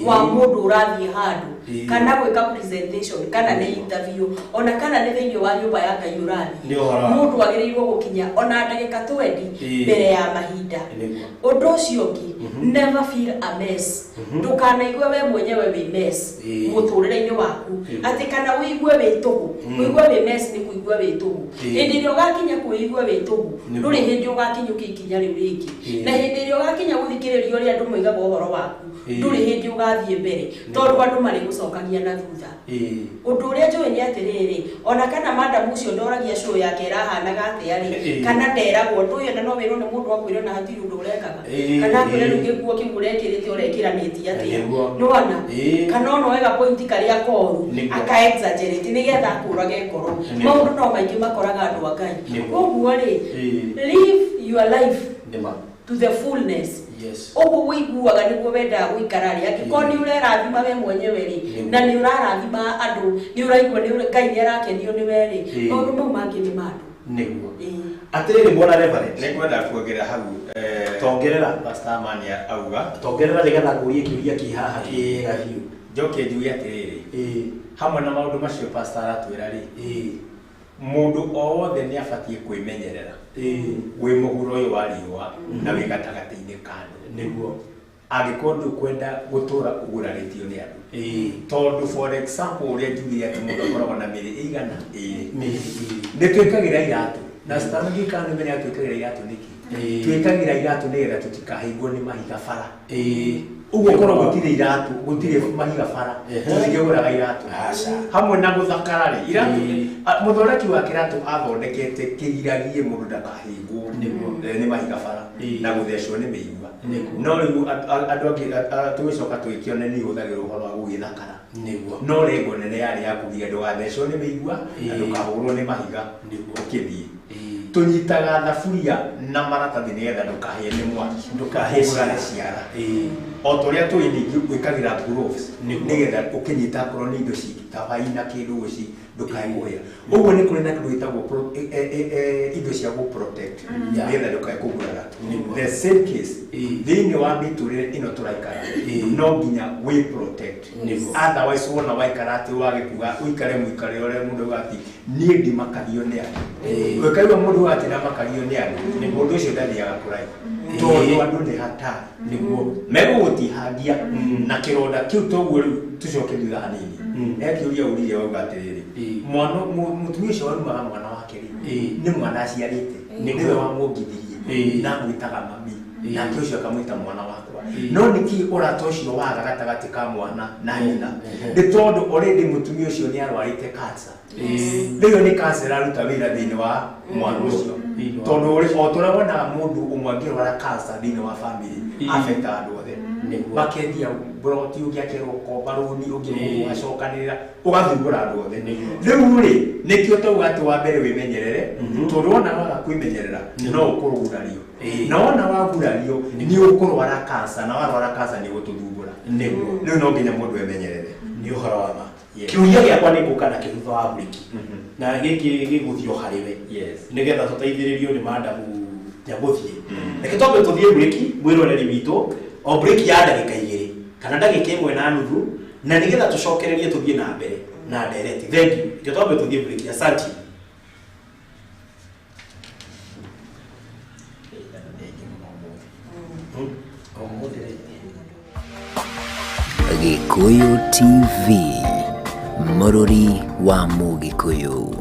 Wa mũndũ ũrathiĩ handũ kana gwĩka presentation kana nĩ interview, ona kana nĩ thĩinĩ wa nyũmba ya Ngai ũrathiĩ, Nĩ ũhoro wa- mũndũ agĩrĩirwo gũkinya ona ndagĩka 20 mbere ya mahinda. Ũndũ ũcio ũngĩ, never feel a mess. Ndũkanaigue we mwenyewe wĩ mess mũtũrĩre-inĩ waku, atĩ kana ũigue wĩ tũhũ. Kũigua wĩ mess nĩ kũigua wĩ tũhũ. Hĩndĩ ĩrĩa ũgakinya kwĩigua wĩ tũhũ, ndũrĩ hĩndĩ ũgakinyũkia ikinya rĩu rĩngĩ. Na hĩndĩ ĩrĩa ũgakinya gũthikĩrĩria ũrĩa andũ moigaga ũhoro waku, ndũrĩ hĩndĩ ũgathiĩ mbere, tondũ andũ marĩgũcokagia na thutha. Ũndũ ũrĩa njũĩ nĩ atĩrĩrĩ, ona kana madam ũcio ndoragia show yake ĩrahanaga atĩa rĩ, kana nderagwo ũndũ ũyũ, na no wĩrwo nĩ mũndũ akwĩre ona hatirĩ ũndũ ũrekaga, kana akwĩre rĩu gĩkuo kĩu ũrekĩrĩte ũrekĩranĩtie atĩa. Nĩwona? Kana ona oe gapointi karĩa koru, aka exaggerate nĩgetha akũrage ngoro. Maũndũ no maingĩ makoraga andũ a Ngai. Koguo rĩ, live your life Nĩma. to the fullness. Ũguo ũiguaga nĩguo wendaga gũikara rĩ, angĩkorwo nĩ ũrerathima we mwenyewe rĩ, na nĩ ũrarathima andũ, nĩ ũraigua Ngai nĩ arakenio nĩ we rĩ, maũndũ mau mangĩ nĩ ma andũ. Atĩrĩrĩ, mwana Reverend. Nĩ ngwenda kuongerera hau Tongerera. Pastor Amani auga. Tongerera nĩgetha ngũrie kĩũria kĩ haha kĩega biũ. Njoke njuge atĩrĩrĩ, hamwe na maũndũ macio pastor aratwĩra rĩ, mũndũ o wothe nĩ abatiĩ kwĩmenyerera wĩ mũhuro ũyũ wa riũa na wĩ gatagatĩ-inĩ ka andũ. Angĩkorwo ndũkwenda gũtũra ũgurarĩtio nĩ andũ, tondũ for example ũrĩa njugire atĩ mũndũ akoragwo na mĩrĩ ĩigana ĩrĩ, Mĩrĩ ĩrĩ. Nĩ twĩkagĩra iratũ na citanagĩkana nĩ menya twĩkagĩra iratũ nĩkĩ. Twĩkagĩra iratũ nĩgetha tũtikahĩngwo nĩ mahiga bara. Ũguo korwo gũtirĩ iratũ, gũtirĩ mahiga bara, tũtingĩgũraga iratũ. Aca. Hamwe na gũthakara rĩ, iratũ, mũthondeki wa kĩratũ athondekete kĩgiragie mũndũ ndakahĩngwo nĩ mahiga bara na gũthecwo nĩ mĩigua. No rĩu andũ angĩ tũgĩcoka tũgĩkĩona nĩ ihũthagĩrwo ũhoro wa gũgĩthakara. No lengo nene yarĩ ya kũgiria ndũgathecwo nĩ mĩigua na ndũkahũrwo nĩ mahiga ũkĩthiĩ. Tũnyitaga thaburia na maratathi nĩgetha ndũkahĩe nĩ mwaki, Ndũkahĩe ũgurare ciara. O ta ũrĩa tũĩ ningĩ gwĩkagĩra gloves nĩgetha ũkĩnyita akorwo nĩ indo citabaina kĩndũ gũci ndũkae kũhĩa. Ũguo nĩ kũrĩ na kĩndũ gĩtagwo indo cia gũ protect nĩgetha ndũkae kũgurara. The same case, thĩinĩ wa mĩtũrĩre ĩno tũraikara, no nginya wĩ protect. Otherwise wona waikara atĩ wage kuga ũikare mũikarĩre ũrĩa mũndũ auga atĩ niĩ ndimakagio nĩ andũ. Ũkaigua mũndũ auga atĩ ndamakagio nĩ andũ, mũndũ ũcio ndathiaga kũraihu, tondũ andũ nĩ hatari. Megũgũtihangia na kĩronda kĩu. Toguo rĩu tũcoke thutha hanini, he kĩũria ũririe wauga atĩrĩrĩ, mwana mũtumia ũcio warumaga mwana wake rĩ, nĩ mwana aciarĩte, nĩwe wamuongithirie na amwĩtaga mami, nake ũcio akamwĩta mwana wakwa. No nĩkĩ ũrata ũcio waga gatagatĩ ka mwana na nyina? Nĩ tondũ already mũtumia ũcio nĩ arwarĩte cancer. Rĩu nĩ cancer ĩraruta wĩra thĩinĩ wa mwana ũcio, tondũ o ta ũrĩa wonaga mũndũ ũmwe angĩrwara cancer thĩinĩ wa family, affect andũ othe. Makendia broti, ũngĩ akerwo komba rũni, ũngĩ ũgacokanĩrĩra ũgathumbũra andũ othe. Rĩu rĩ, nĩkĩo tauga atĩ wa mbere wĩmenyerere, tondũ wona waga kwĩmenyerera no ũkũgurario, na wona wagurario nĩ ũkũrwara cancer, na warwara cancer nĩ ũgũtũthumbũra. Rĩu no nginya mũndũ emenyerere. Nĩ ũhoro wa ma. Kĩũria gĩakwa nĩ ngũka nakĩo thutha wa mburĩki, na gĩkĩ gĩgũthiĩ o harĩ we, nĩgetha tũteithĩrĩrio nĩ madamu Nyagũthiĩ. Reke twambe tũthiĩ mburĩki, mwĩroreri witũ, o mburĩki ya ndagĩka 2 kana ndagĩka 1.5, na nĩgetha tũcokererie tũthiĩ na mbere na ndereti. Thengiũ. Reke twambe tũthiĩ mburĩki. Asanti. Ũmũthĩ rĩ. Gĩkũyũ TV, mũrũri wa Mũgĩkũyũ.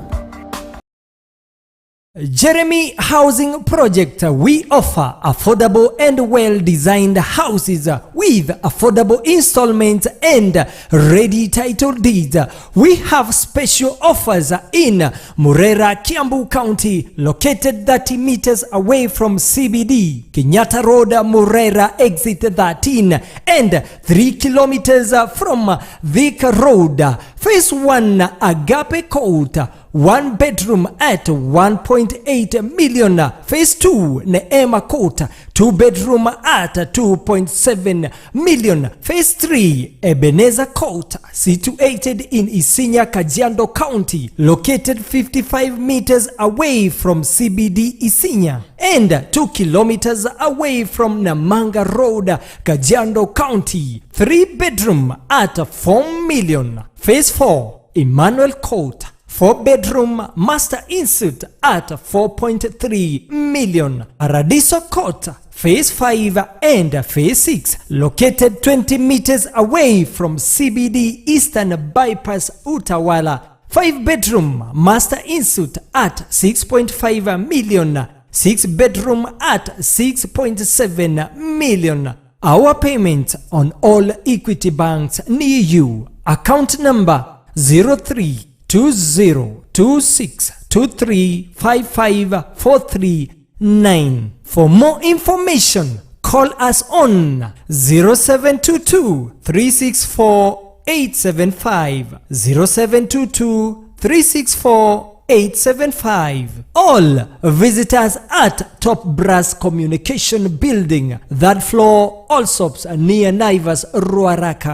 Jeremy Housing Project. We offer affordable and well-designed houses with affordable installments and ready title deeds. We have special offers in Murera, Kiambu County, located 30 meters away from CBD, Kenyatta Road, Murera, exit 13, and 3 kilometers from Thika Road. Phase 1, Agape Court. 1 bedroom at 1.8 million. Phase 2, Neema Court, 2 bedroom at 2.7 million. Phase 3, Ebenezer Court, situated in Isinya, Kajiado County, located 55 meters away from CBD Isinya and 2 kilometers away from Namanga Road, Kajiado County. 3 bedroom at 4 million. Phase 4, Emmanuel Court, 4 bedroom master insert at 4.3 million. Paradiso Court, Phase 5 and Phase 6, located 20 meters away from CBD Eastern Bypass Utawala. 5 bedroom master insert at 6.5 million. 6 bedroom at 6.7 million. Our payment on all Equity banks near you. Account number 032026235543 9. For more information, call us on 0722 364 875, 0722 364 875. All visitors at Top Brass Communication Building, third floor, Allsops, near Naivas, Ruaraka.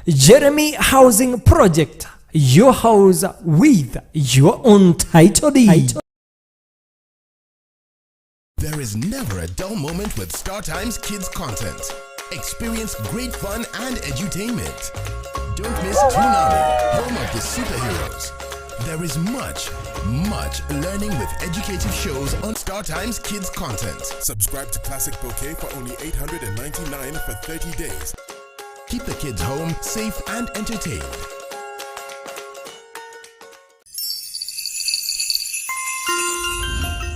Jeremy Housing Project, your house with your own title deed. There is never a dull moment with StarTimes Kids content. Experience great fun and edutainment. Don't miss Toonami, home of the superheroes. There is much, much learning with educative shows on StarTimes Kids content. Subscribe to Classic Bouquet for only 899 for 30 days. Keep the kids home, safe and entertained.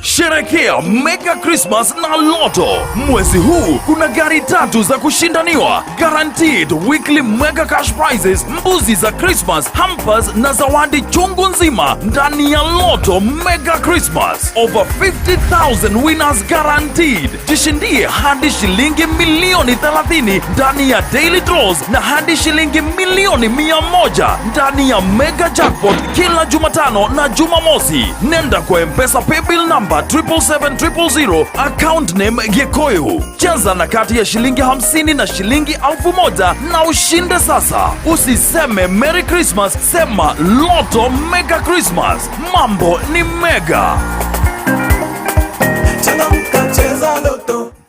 Sherekea Mega Christmas na Lotto. Mwezi huu kuna gari tatu za kushindaniwa, guaranteed weekly mega cash prizes, mbuzi za Christmas, hampers na zawadi chungu nzima ndani ya Lotto Mega Christmas. Over 50,000 winners guaranteed. Jishindie hadi shilingi milioni 30 ndani ya daily draws na hadi shilingi milioni 100 ndani ya mega jackpot kila Jumatano na Jumamosi. Nenda kwa M-Pesa paybill number 777,000, account name Gikuyu. Cheza na kati ya shilingi 50 na shilingi 1,000 na ushinde sasa. Usiseme Merry Christmas, sema Lotto Mega Christmas. Mambo ni mega.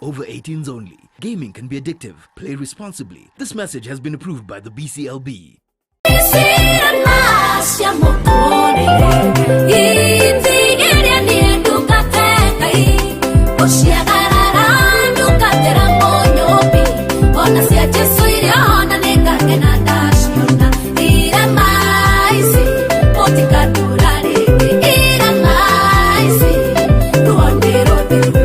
Over 18s only. Gaming can be addictive. Play responsibly. This message has been approved by the BCLB. Irema cia mũtũrĩre itigĩrĩa niĩ ndungate Ngai ũciagarara ndungatĩra mũnyũmbi ona cia Jesũ iria ona nĩngakena ndaciona irema ici mũtikatũra rĩngĩ irema ici ruo nĩ rũthiru.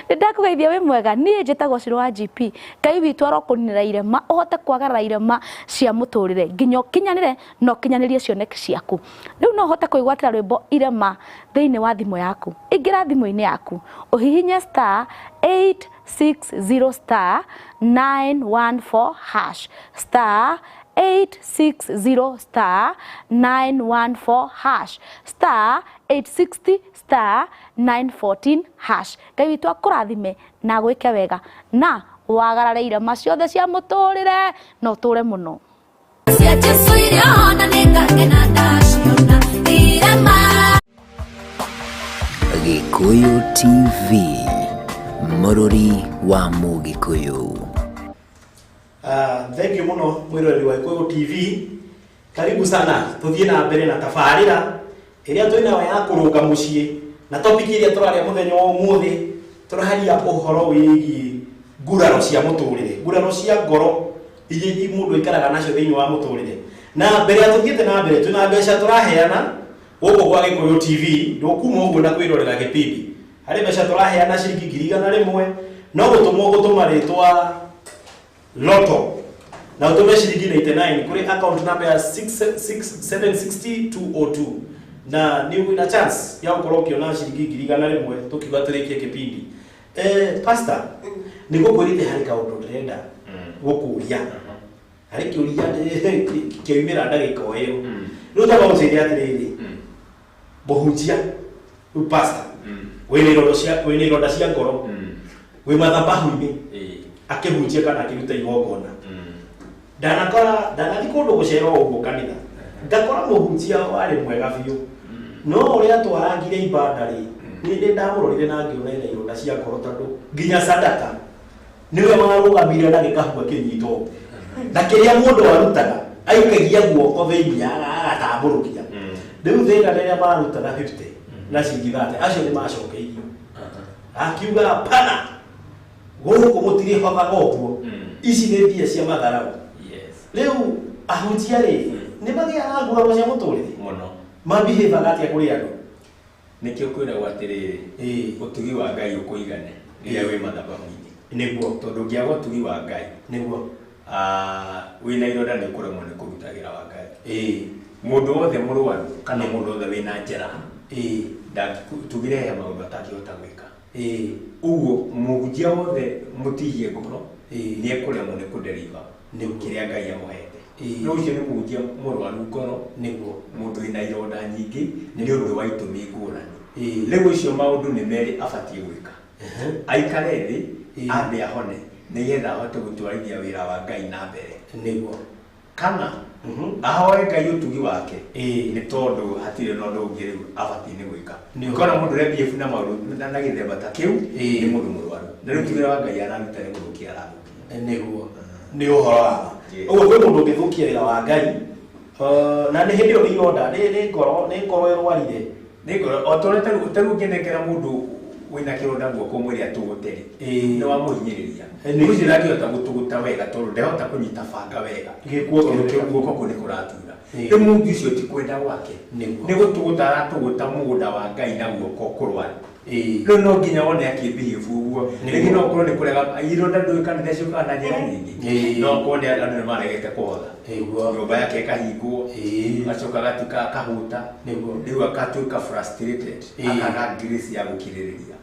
Nĩndakũgeithia wĩ mwega. Niĩ njĩtagwo Ciro wa GP. Ngai witũ arokũninĩra irema ũhote kwagarara irema cia mũtũrĩre nginya ũkinyanĩre na ũkinyanĩrie cioneki ciaku. Rĩu no ũhote kwĩgwatĩra rwĩmbo irema thĩinĩ wa thimũ yaku. Ingĩra thimũ-inĩ yaku ũhihinye star 860 star 914 hash, star 860 star 914 hash, star 860 star 914 hash. Ngai witũ akũrathime na agwĩke wega na wagarare irema ciothe cia mũtũrĩre na ũtũre mũno. Cia Jesũ iria ona nĩngakena ndaciona irema. Gikuyu TV, mũrũri wa Mũgĩkũyũ. Thank you muno mwiroreri wa Gikuyu TV. Karibu sana tuthie na mbere na tabarira ĩrĩa twĩ nayo ya kũrũnga mũciĩ, na topic ĩrĩa tũraria mũthenya wa ũmũthĩ tũraria ũhoro wĩgiĩ nguraro cia mũtũrĩre, nguraro cia ngoro iria mũndũ aikaraga nacio thĩinĩ wa mũtũrĩre. Na mbere ya tũthiĩte na mbere twĩna mbeca tũraheana gũkũ gwa Gikuyu TV, ndũkuma ũguo na kwĩrorera gĩbindi. Harĩ mbeca tũraheana ciringi 100,000, no gũtũmwo gũtũma rĩtwa Lotto na ũtũme ciringi 99 kũrĩ account number ya 6676202 na nĩ wĩna chance ya gũkorwo ũkĩona ciringi 100,000 tũkiuga tũrĩkie kĩbindi. Pastor, nĩ ngũkwĩrĩte harĩ kaũndũ ndĩrenda Gũkũria harĩ kĩũria kĩoimĩra ndagĩka o ĩyo. Rĩu twamba gũcĩria atĩrĩrĩ, mũhunjia rĩu, pastor wĩna ironda cia ngoro, wĩ mathabahu-inĩ akĩhunjia kana akĩruta igongona, ndanakora ndanathiĩ kũndũ gũcera o ũguo kanitha, ngakora mũhunjia warĩ mwega biũ, no ũrĩa twarangire ibanda rĩ, niĩ nĩ ndamũrorire na ngĩona ena ironda cia ngoro, tondũ nginya sadaka nĩwe warũgamire na gĩkahua kĩnyitwo, na kĩrĩa mũndũ arutaga aikagia guoko thĩinĩ agatambũrũkia. Rĩu thĩna rĩrĩa marutaga 50 na ciringi 30, acio nĩ macokeirio, akiuga pana gũkũ mũtirĩhothaga ũguo, ici nĩ mbia cia matharau. Rĩu ahunjia rĩ, nĩ magĩaga nguraro cia mũtũrĩre? Mũno. Mabihĩvaga atĩa kũrĩ andũ? Nĩkĩo kwĩragwo atĩrĩrĩ, ũtugi wa Ngai ũkũigane rĩrĩa wĩ mathabahu-inĩ. Tondũ ũngĩaga ũtugi wa Ngai, wĩna ironda, nĩ ũkũremwo nĩ kũruta wĩra wa Ngai. Mũndũ wothe mũrwaru kana mũndũ wothe wĩna njeraha, tugire he maũndũ atangĩhota gwĩka. Ũguo mũhunjia wothe mũtihie ngoro nĩ ekũremwo nĩ kũdeliver kĩrĩa Ngai amũhete. Rĩu ũcio nĩ mũhunjia mũrwaru ngoro, mũndũ wĩna ironda nyingĩ nĩ ũndũ wa itũmi ngũrani. Rĩu ũcio maũndũ nĩ merĩ abatiĩ gwĩka: aikare thĩ, ambe ahone, nĩgetha ahote gũtwarithia wĩra wa Ngai na mbere, kana ahoe Ngai ũtugi wake, nĩ tondũ hatirĩ na ũndũ ũngĩ rĩu abatiĩ nĩ gwĩka. Ũkona mũndũ ũrĩa na maũndũ na gĩthemba ta kĩu nĩ mũndũ mũrwaru, na rĩu ti wĩra wa Ngai araruta, nĩ gũthũkia arathũkia. Nĩguo, nĩ ũhoro wa ma. Ũguo kwĩ mũndũ ũngĩthũkia wĩra wa Ngai, na nĩ hĩndĩ ĩyo nĩ ironda, nĩ ngoro ĩrwarire. Nĩ ngoro, o ta ũrĩa tarĩu ũngĩnengera mũndũ wĩna kĩronda guoko mwĩrĩ atũgũte rĩ, nĩ wamũhinyĩrĩria. Ũcio ndangĩhota gũtũgũta wega tondũ ndahota kũnyita banga wega. Gĩkuo. Tondũ guoko kũu nĩ kũratura. Rĩu mũndũ ũcio ti kwenda gwake, nĩ gũtũgũta aratũgũta mũgũnda wa Ngai na guoko kũrwaru. Rĩu no nginya wone akĩbehave ũguo. Rĩngĩ no ũkorwo nĩ kũrega ironda, ndũĩ kanitha ciũkaga na njĩra nyingĩ, no ũkorwo nĩ andũ nĩ maregete kũhotha, nyũmba yake ĩkahingwo, acoka agatuĩka akahũta. Rĩu akatuĩka frustrated, akaga grace ya gũkirĩrĩria,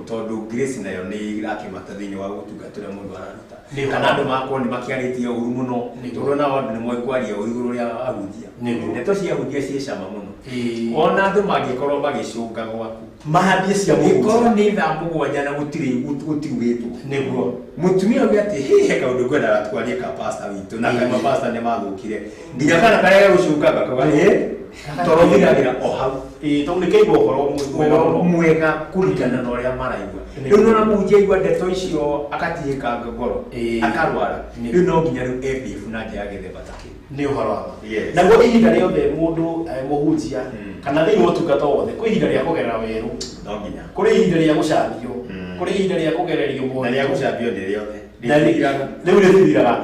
tondũ grace nayo nĩ ĩrakĩmata thĩinĩ wa ũtungata ũrĩa mũndũ araruta. Kana andũ makorwo nĩ makĩarĩtie ũru mũno, tondũ nao andũ nĩ moĩ kwaria ũru igũrũ rĩa ahunjia. Ndeto cia ahunjia ciĩ cama mũno, ona andũ mangĩkorwo magĩcũnga gwaku, Mahambie cia mũhunjia. Ĩkorwo nĩ thaa 7 na gũtirĩ gũtirugĩtwo, mũtumia auge atĩ hihi kaũndũ ngwendaga twarie ka pastor witũ, na kaima pastor nĩ mathũkire, nginya kana karĩa gegũcũngaga kauga ĩ toro thiragĩra o hau. Tondũ nĩ kaigua ũhoro mwega ũhoro mũno. Mwega kũringana na ũrĩa maraigua. Rĩu nona mũhunjia aigua ndeto icio akatihĩka ngoro, akarwara. Rĩu no nginya rĩu ebehave na njĩra ya gĩthemba ta kĩu. Nĩ ũhoro wa ma. Naguo ihinda rĩothe mũndũ, mũhunjia kana thĩinĩ wa ũtungata wothe, kwĩ ihinda rĩa kũgerera werũ. No nginya. Kũrĩ ihinda rĩa gũcambio, kũrĩ ihinda rĩa kũgererio. Na rĩa gũcambio nĩ rĩothe. Na rĩu rĩthiraga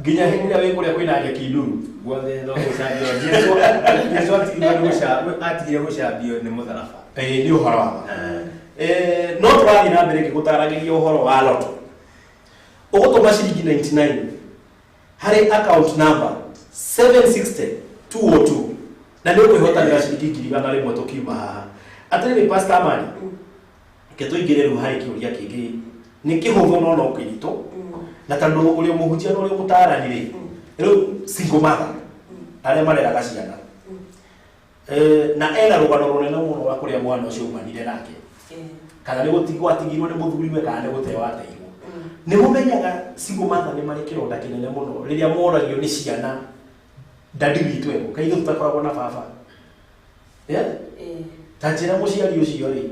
nginya hĩndĩ ĩrĩa wĩ kũrĩa kwĩna nyeki nduru. Guothe no gũcambio. Jesu atigire gũcambio nĩ mũtharaba. Ĩĩ, nĩ ũhoro wa ma. No tũrathiĩ na mbere ngĩgũtaragĩria ũhoro wa loto. Ũgũtũma ciringi 99 harĩ account number 760 202 na nĩ ũkwĩhotanĩra ciringi 100,000 tũkiuma haha. Atĩrĩrĩ, Pastor Amani, reke tũingĩre rĩu harĩ kĩũria kĩngĩ, nĩ kĩhũthũ no no kĩritũ, na tondũ ũrĩ mũhunjia na ũrĩ mũtaarani rĩ, rĩu single mother arĩa mareraga ciana, na ena rũgano rũnene mũno rwa kũrĩa mwana ũcio umanire nake, kana nĩ gũtigwo atigirwo nĩ mũthuriwe, kana nĩ gũteo ateirwo. Nĩ mũmenyaga single mother nĩ marĩ kĩronda kĩnene mũno rĩrĩa moragio nĩ ciana, "Daddy witũ ego kaitũ tũtakoragwo na baba?" Yeah? Ta njĩra, mũciari ũcio rĩ,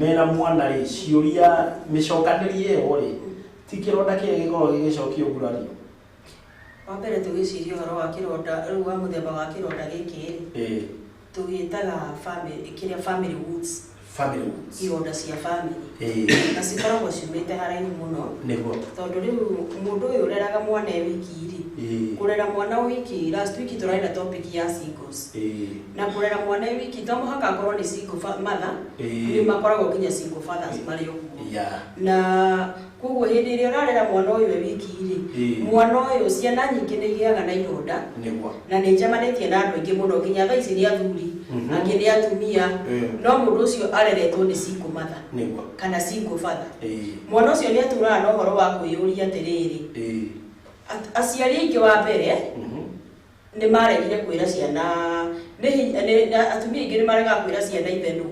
mena mwana rĩ, ciũria mĩcokanĩrie ĩyo rĩ, ti kĩronda kĩrĩa gĩkoragwo gĩgĩcokio ngurario? Wa mbere, tũgĩciria ũhoro wa kĩronda rĩu, wa mũthemba wa kĩronda gĩkĩ rĩ, tũgĩtaga family, kĩrĩa family wounds. Family wounds. Ironda cia family, na cikoragwo ciumĩte haraihu mũno, tondũ rĩu mũndũ ũyũ ũreraga mwana e wiki rĩ, kũrera mwana wiki, last week tũrarĩ na topic ya singles, na kũrera mwana e wiki to mũhaka akorwo nĩ single mother, nĩ makoragwo nginya single fathers marĩ ũguo. Na koguo hĩndĩ ĩrĩa ũrarera mwana ũyũ e wiki rĩ, mwana ũyũ, ciana nyingĩ nĩ igĩaga na ironda. Na nĩ njemanĩtie na andũ aingĩ mũno nginya thaa ici nĩ athuri. Angĩ nĩ atumia. No mũndũ ũcio areretwo nĩ single mother kana single father. Mwana ũcio nĩ atũraga na ũhoro wa kwĩyũria atĩrĩrĩ, aciari aingĩ wa mbere nĩ maregire kwĩra ciana, atumia aingĩ nĩ maregaga kwĩra ciana ithe nũ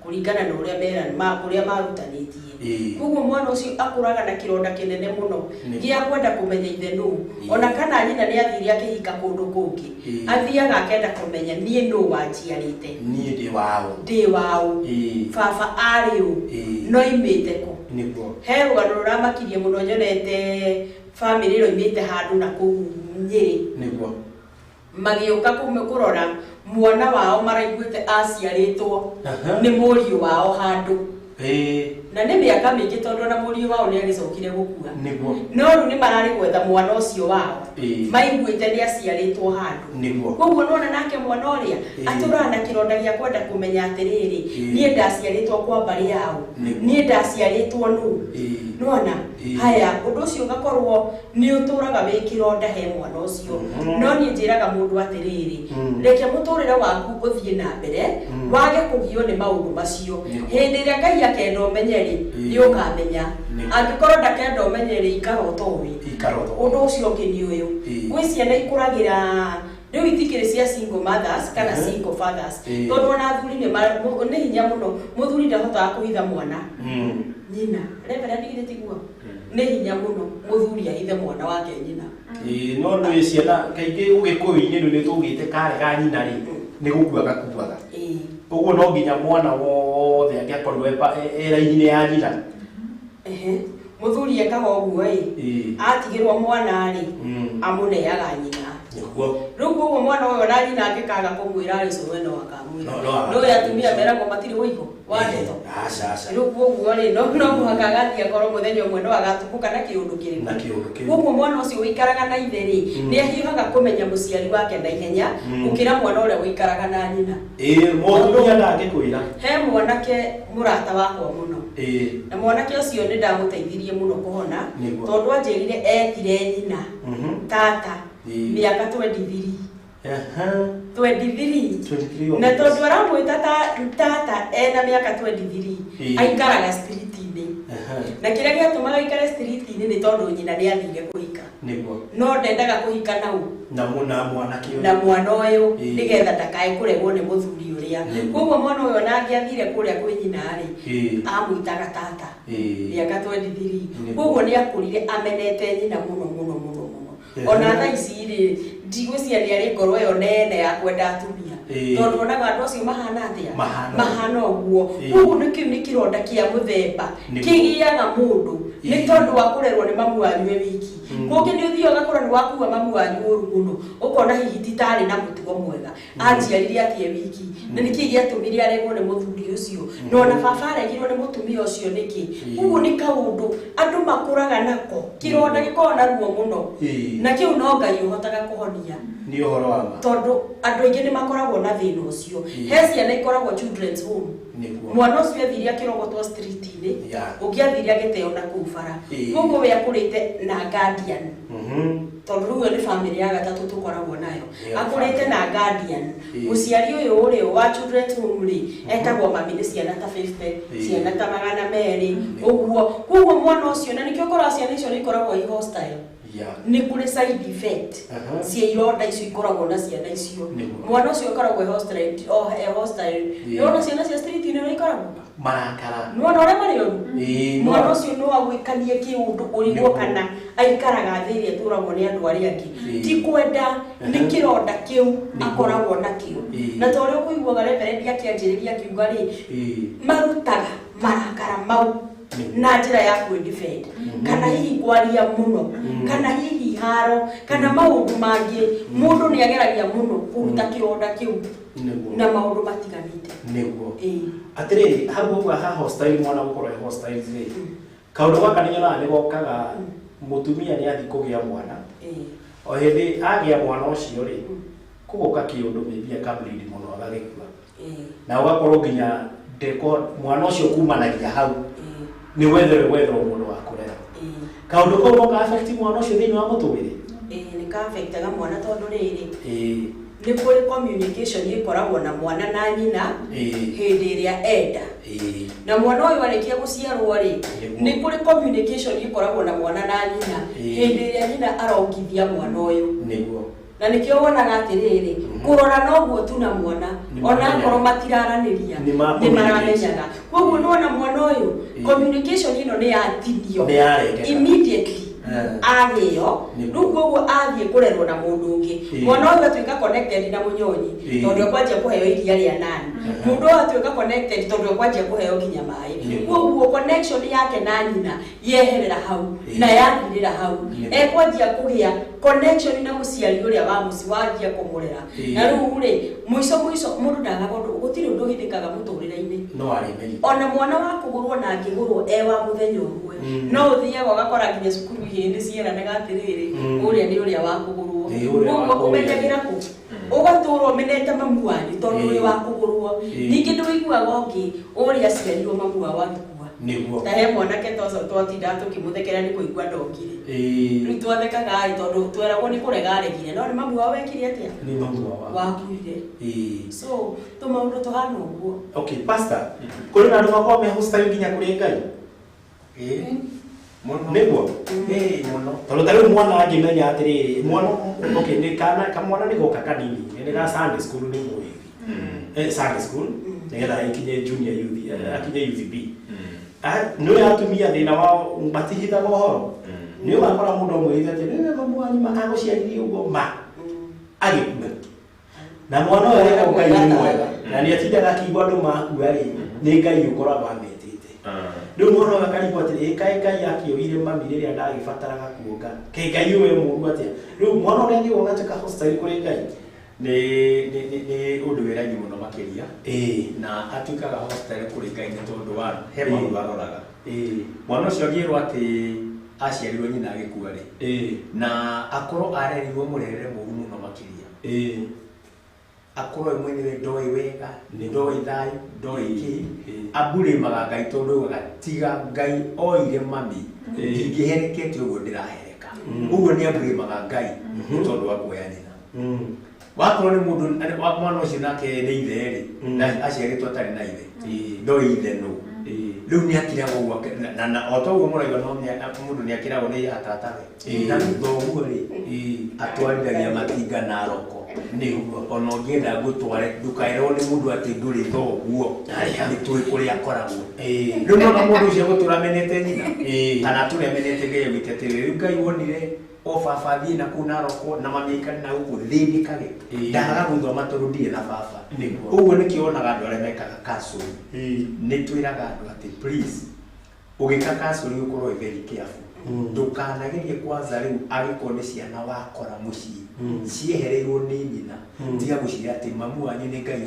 kũringana na ũrĩa mera kũrĩa marutanĩtie. Koguo mwana ũcio akũraga na kĩronda kĩnene mũno gĩa kwenda kũmenya ithe nũ. Ona kana nyina nĩ athire akĩhika kũndũ kũngĩ, athiaga akenda kũmenya niĩ nũ wanjiarĩte, niĩ ndĩ waũ, ndĩ waũ, baba arĩ ũ, no imĩte kũ. He rũgano rũramakirie mũno nyonete bamĩrĩ ĩroimĩte handũ na kũu Nyĩrĩ. Magĩũka kũrora mwana wao maraiguĩte aciarĩtwo nĩ mũriũ wao handũ. Na nĩ mĩaka mĩingĩ tondũ ona mũriũ wao nĩ agĩcokire gũkua. No rĩu nĩ mararĩ gwetha mwana ũcio wao maiguĩte nĩ aciarĩtwo handũ. Koguo nĩwona nake mwana ũrĩa atũraga na kĩronda gĩa kwenda kũmenya atĩrĩrĩ, niĩ ndaciarĩtwo kwa mbarĩ yao, niĩ ndaciarĩtwo nũ. Nĩwona haya ũndũ ũcio ũgakorwo nĩ ũtũraga wĩ kĩronda he mwana ũcio. No niĩ njĩraga mũndũ atĩrĩrĩ, reke mũtũrĩre waku ũthiĩ na mbere, wage kũgio nĩ maũndũ macio. Hĩndĩ ĩrĩa Ngai akenda ũmenye rĩ, nĩ ũkamenya. Angĩkorwo ndakenda ũmenye rĩ, ikara ũtoĩ. Ũndũ ũcio ũngĩ nĩ ũyũ, gwĩ ciana ikũragĩra rĩu itikĩrĩ cia single mothers kana single fathers, tondũ ona athuri nĩ hinya mũno. Mũthuri ndahotaga kũhitha mwana nyina, Reverend githĩ tiguo? Nĩ hinya mũno mũthuri ahithe mwana wake nyina. No nĩ ciana kaingĩ ũgĩkũyũ-inĩ rĩu nĩ tũgĩte karĩ ga nyina rĩ, nĩ gũkua gakuaga. Ũguo no nginya mwana wothe angĩakorirwo e raini-inĩ ya nyina. Mũthuri ekaga ũguo ĩ, atigĩrwo mwana rĩ, amũneaga nyina. Rĩu koguo mwana ũyũ ona nyina angĩkaga kũmwĩra rĩ, cũwe no akamwĩra. No atumia meragwo matirĩ ũigo wa ndeto. Rĩu koguo rĩ, no mũhaka agathiĩ akorwo mũthenya ũmwe no agatumũka na kĩũndũ kĩrĩkũ. Koguo mwana ũcio ũikaraga na ithe rĩ, nĩ ahiũhaga kũmenya mũciari wake na ihenya gũkĩra mwana ũrĩa ũikaraga na nyina. Mũtumia ndangĩkwĩra. He mwanake mũrata wakwa mũno. Na mwanake ũcio nĩ ndamũteithirie mũno kũhona, tondũ anjĩrire etire nyina tata mĩaka 23. 23. Na tondũ aramwĩta tata ena mĩaka 23, aikaraga street-inĩ. Na kĩrĩa gĩatũmaga aikare street-inĩ nĩ tondũ nyina nĩ athire kũhika. No ndendaga kũhika nau na mwana ũyũ nĩgetha ndakae kũregwo nĩ mũthuri ũrĩa. Koguo mwana ũyũ ona angĩathire kũrĩa kwĩ nyina rĩ, amwĩtaga tata mĩaka 23. Koguo nĩ akũrire amenete nyina mũno mũno mũno mũno. Ona thaa ici rĩ, ndigwĩciria nĩ arĩ ngoro ĩyo nene ya kwenda atumia, tondũ onaga andũ acio mahana atĩa, mahana ũguo. Koguo nĩ kĩu nĩ kĩronda kĩa mũthemba kĩgĩaga mũndũ nĩ tondũ wa kũrerwo nĩ mamu wanyu e wiki. Kũngĩ nĩ ũthiaga ũgakora nĩ wakua mamu wanyu ũru mũno, ũkona hihi ti tarĩ na mũtugo mwega, anjiarire atĩ e wiki, na nĩkĩ gĩatũmire aregwo nĩ mũthuri ũcio, na ona baba aregirwo nĩ mũtumia ũcio nĩkĩ. Koguo nĩ kaũndũ andũ makũraga nako, kĩronda gĩkoragwo na ruo mũno, na kĩu no Ngai ũhotaga kũhonia. Nĩ ũhoro wa ma, tondũ andũ aingĩ nĩ makoragwo na thĩna ũcio. He ciana ikoragwo children's home, mwana ũcio athire akĩrogotwo street-inĩ, ũngĩ athire agĩteo na kũu bara. Koguo we akũrĩte na guardian, tondũ rĩu nĩ bamĩrĩ ya gatatũ tũkoragwo nayo, akũrĩte na guardian. Mũciari ũyũ ũrĩ wa children's home rĩ, etagwo mami nĩ ciana ta 50, ciana ta 200 ũguo. Koguo mwana ũcio, na nĩkĩo ũkoraga ciana icio nĩ ikoragwo i hostile. Nĩ kũrĩ side effect cia ironda icio ikoragwo na ciana icio. Mwana ũcio akoragwo e hostile. Nĩwona ciana cia street-inĩ ũrĩa ikoragwo marakara, nĩwona ũrĩa marĩ ũru. Mwana ũcio no agwĩkanie kĩũndũ ũrigwo kana aikaraga thĩ ĩrĩa ĩtũragwo nĩ andũ arĩa angĩ. Ti kwenda, nĩ kĩronda kĩu akoragwo nakĩo. Na ta ũrĩa ũkũiguaga Reverend akĩanjĩrĩria akiuga rĩ, marutaga marakara mau na njĩra ya kwĩ-defend, kana hihi kwaria mũno, kana hihi haro, kana maũndũ mangĩ. Mũndũ nĩ ageragia mũno kũruta kĩronda kĩu na maũndũ matiganĩte. Nĩguo. Atĩrĩrĩ, hau ũguo ha hostile, mwana gũkorwo e hostile rĩ, kaũndũ gaka nĩ nyonaga nĩ gokaga mũtumia nĩ athiĩ kũgĩa mwana. O hĩndĩ agĩa mwana ũcio rĩ, kũgoka kĩũndũ maybe akableed mũno agagĩkua. Na ũgakorwo nginya ndeko mwana ũcio kumanagia hau nĩ wetherwo mũndũ wa kũrera. Kaũndũ kau no ka affect mwana ũcio thĩinĩ wa mũtũrĩre. Nĩ ka affectaga mwana tondũ rĩrĩ, Nĩ kũrĩ communication ĩkoragwo na mwana na nyina hĩndĩ ĩrĩa enda. Na mwana ũyũ arĩkia gũciarwo rĩ, nĩ kũrĩ communication ĩkoragwo na mwana na nyina hĩndĩ ĩrĩa nyina arongithia mwana ũyũ. Nĩguo. Na nĩkĩo wonaga atĩrĩrĩ, kũrora noguo tu na mwana, onakorwo matiraranĩria, nĩ maramenyaga. Koguo nĩwona mwana ũyũ, communication ĩno nĩ yatinio immediately. Agĩo, rĩu koguo athiĩ kũrerwo na mũndũ ũngĩ. Mwana ũyũ atuĩka connected na mũnyonyi, tondũ ekwanjia kũheo iria rĩa nani. Mũndũ ũyũ atuĩka connected tondũ ekwanjia kũheo nginya maĩ. Koguo connection yake na nyina yeherera hau na yathirĩra hau. Ekwanjia kũgĩa connection na mũciari ũrĩa wa mũciĩ wanjia kũmũrera. Na rĩu rĩ, mũico mũico mũndũ ndagaga ũndũ, gũtirĩ ũndũ ũhithĩkaga mũtũrĩre-inĩ. No arĩmeri. Ona mwana wa kũgũrwo na angĩgũrwo e wa mũthenya ũmwe, no ũthiaga ũgakora nginya cukuru igĩrĩ nĩ cieranaga atĩrĩrĩ, ũrĩa nĩ ũrĩa wa kũgũrwo. Koguo ũmenyagĩra kũ? Ũgatũra ũmenete mamu wanyu tondũ ũrĩ wa kũgũrwo. Ningĩ nĩũiguaga ũngĩ ũrĩa aciarirwo mamu wao agĩkua. Nĩguo. Ta he mwanake ta ũcio twatindaga tũkĩmũthekera nĩ kũigua ndokire. Rĩu twathekaga ĩ tondũ tweragwo nĩ kũrega aregire, no nĩ mamu wao wekire atĩa? Nĩ mamu wao wakuire. So tũmaũndũ tũhana ũguo. Okay, pastor, kũrĩ na andũ makoragwo me hostile nginya kũrĩ Ngai? Nĩguo. Mũno. Tondũ ta rĩu mwana angĩmenya atĩrĩrĩ, mwana okay, nĩ kana kamwana nĩ goka kanini, nĩ ga Sunday school nĩ mũĩthi. Sunday school nĩgetha ikinye junior youth, akinye UVB. Nĩ atumia thĩna wao matihithaga ũhoro. Nĩ ũgakora mũndũ amwĩrĩte atĩ nĩwe mamu wanyu agũciaririe ũguo ma agĩkua. Na mwana ũyũ areka Ngai nĩ mwega. Na nĩ atindaga akĩigua andũ makua rĩ, nĩ Ngai ũkoragwo ametĩte. Rĩu mwana ũyũ akarigwo atĩrĩ, kaĩ Ngai akĩoire mami rĩrĩa ndagĩbataraga kuonga. Kaĩ Ngai ũyũ e mũũru atĩa? Rĩu mwana ũrĩa athiaga ũgatuĩka hostile kũrĩ Ngai. Nĩ ũndũ wĩ raithi mũno makĩria. Na atuĩkaga hostile kũrĩ Ngai nĩ tondũ wa he maũndũ aroraga. Mwana ũcio angĩrwo atĩ aciarirwo nyina agĩkua rĩ, na akorwo arerirwo mũrerere mũũru mũno makĩria. Akorwo we mwenyewe ndoĩ wega, ndoĩ thayũ, ndoĩ kĩ, aburĩmaga Ngai tondũ augaga tiga Ngai oire mami, ndingĩherekete ũguo ndĩrahereka. Ũguo nĩ aburĩmaga Ngai nĩ tondũ wa kuoya nyina. Wakorwo nĩ mũndũ mwana ũcio nake nĩ ithe rĩ, na aciarĩtwo atarĩ na ithe, ndoĩ ithe nũ. Rĩu nĩ akiragwo ũguo, na o ta ũguo mũrauga no mũndũ nĩ akiragwo nĩ atatawe. Na thoguo rĩ, atwarithagia matinga na aroko. Nĩguo. Ona ũngĩenda ngũtware, ndũkaĩrwo nĩ mũndũ atĩ ndũrĩ thoguo. Nĩ tũĩ kũrĩa akoragwo. Rĩu nona mũndũ ũcio egũtũra amenete nyina, kana atũre amenete Ngai augĩte atĩrĩrĩ, rĩu Ngai wonire o baba athiĩ na kũu Naroko na mami aikare na gũkũ thĩnĩkage. Ndagaga gũthoma tondũ ndirĩ na baba. Ũguo nĩkĩo wonaga andũ arĩa mekaga counseling. Nĩ twĩraga andũ atĩ please, ũgĩka counseling ũkorwo wĩ very careful. Ndũkanagerie kwanza rĩu angĩkorwo nĩ ciana wakora mũciĩ, ciehereirwo nĩ nyina, tiga gũciĩra atĩ mamu wanyu nĩ Ngai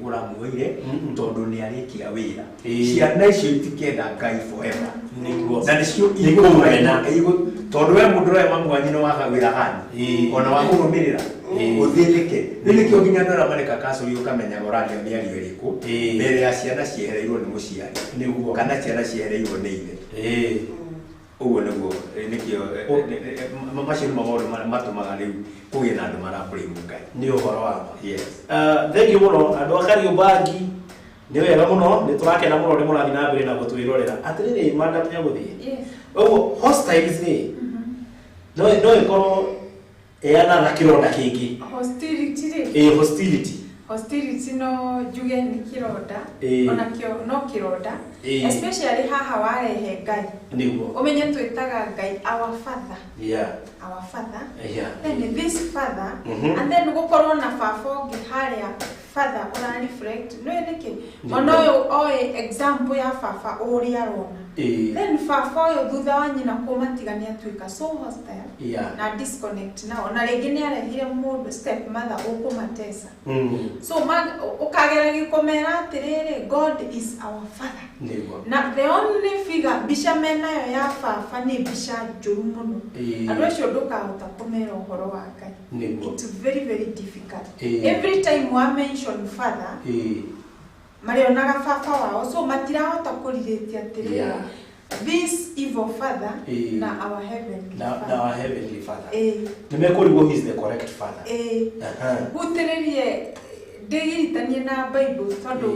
ũramuoire tondũ nĩ arĩkia wĩra. Ciana icio itikenda Ngai forever. Nĩguo. Na nĩcio Ikũmena. tondũ we mũndũ ũroya mamu wanyu nĩ waga wĩra gani, ona wa kũrũmĩrĩra, ũthĩnĩke. Rĩu nĩkĩo nginya andũ arĩa mareka counseling ũkamenyaga ũraria mĩario ĩrĩkũ mbere ya ciana ciehereirwo nĩ mũciari. Nĩguo. Kana ciana ciehereirwo nĩ ithe. Ũguo nĩguo nĩkĩo macio nĩmo maũndũ matũmaga rĩu kũgĩe na andũ marablame Ngai. Nĩ ũhoro wa ma. Yes. Thank you mũno andũ a Kariobangi. Nĩ wega mũno, nĩ tũrakena mũno nĩ mũrathiĩ na mbere na gũtwĩrorera. Atĩrĩrĩ, madam Nyagũthiĩ. Ũguo hostiles rĩ, no ĩkorwo ĩanaga kĩronda kĩngĩ. Hostility rĩ. Hostility. Hostility no njuge nĩ kĩronda, onakĩo no kĩronda. Especially haha warehe Ngai. Nĩguo. Ũmenye twĩtaga Ngai our father. Yeah. Our father. Yeah. Then this father, and then gũkorwo na baba ũngĩ harĩa father ũra reflect. Nĩ nĩkĩ? Mwana ũyũ oĩ example ya baba ũrĩa arona. Then baba ũyũ thutha wa nyina kũmatiga nĩ atuĩka so hostile. Na disconnect nao. Na rĩngĩ nĩ arehire mũndũ step mother ũkũmatesa. So ũkageragia kũmera atĩrĩrĩ, God is our father. Nĩguo. Na the only figure mbica menayo ya baba nĩ mbica njũru mũno. Andũ acio ndũkahota kũmera ũhoro wa Ngai. Nĩguo. It's very very difficult. Every time wa mention father, marĩonaga baba wao, so matirahota kũrirĩtia atĩrĩrĩ. This evil father na our heavenly father. Na our heavenly father. Nimekũrigwo he is the correct father. Hutĩrĩrie ndĩgiritanie na Bible tondũ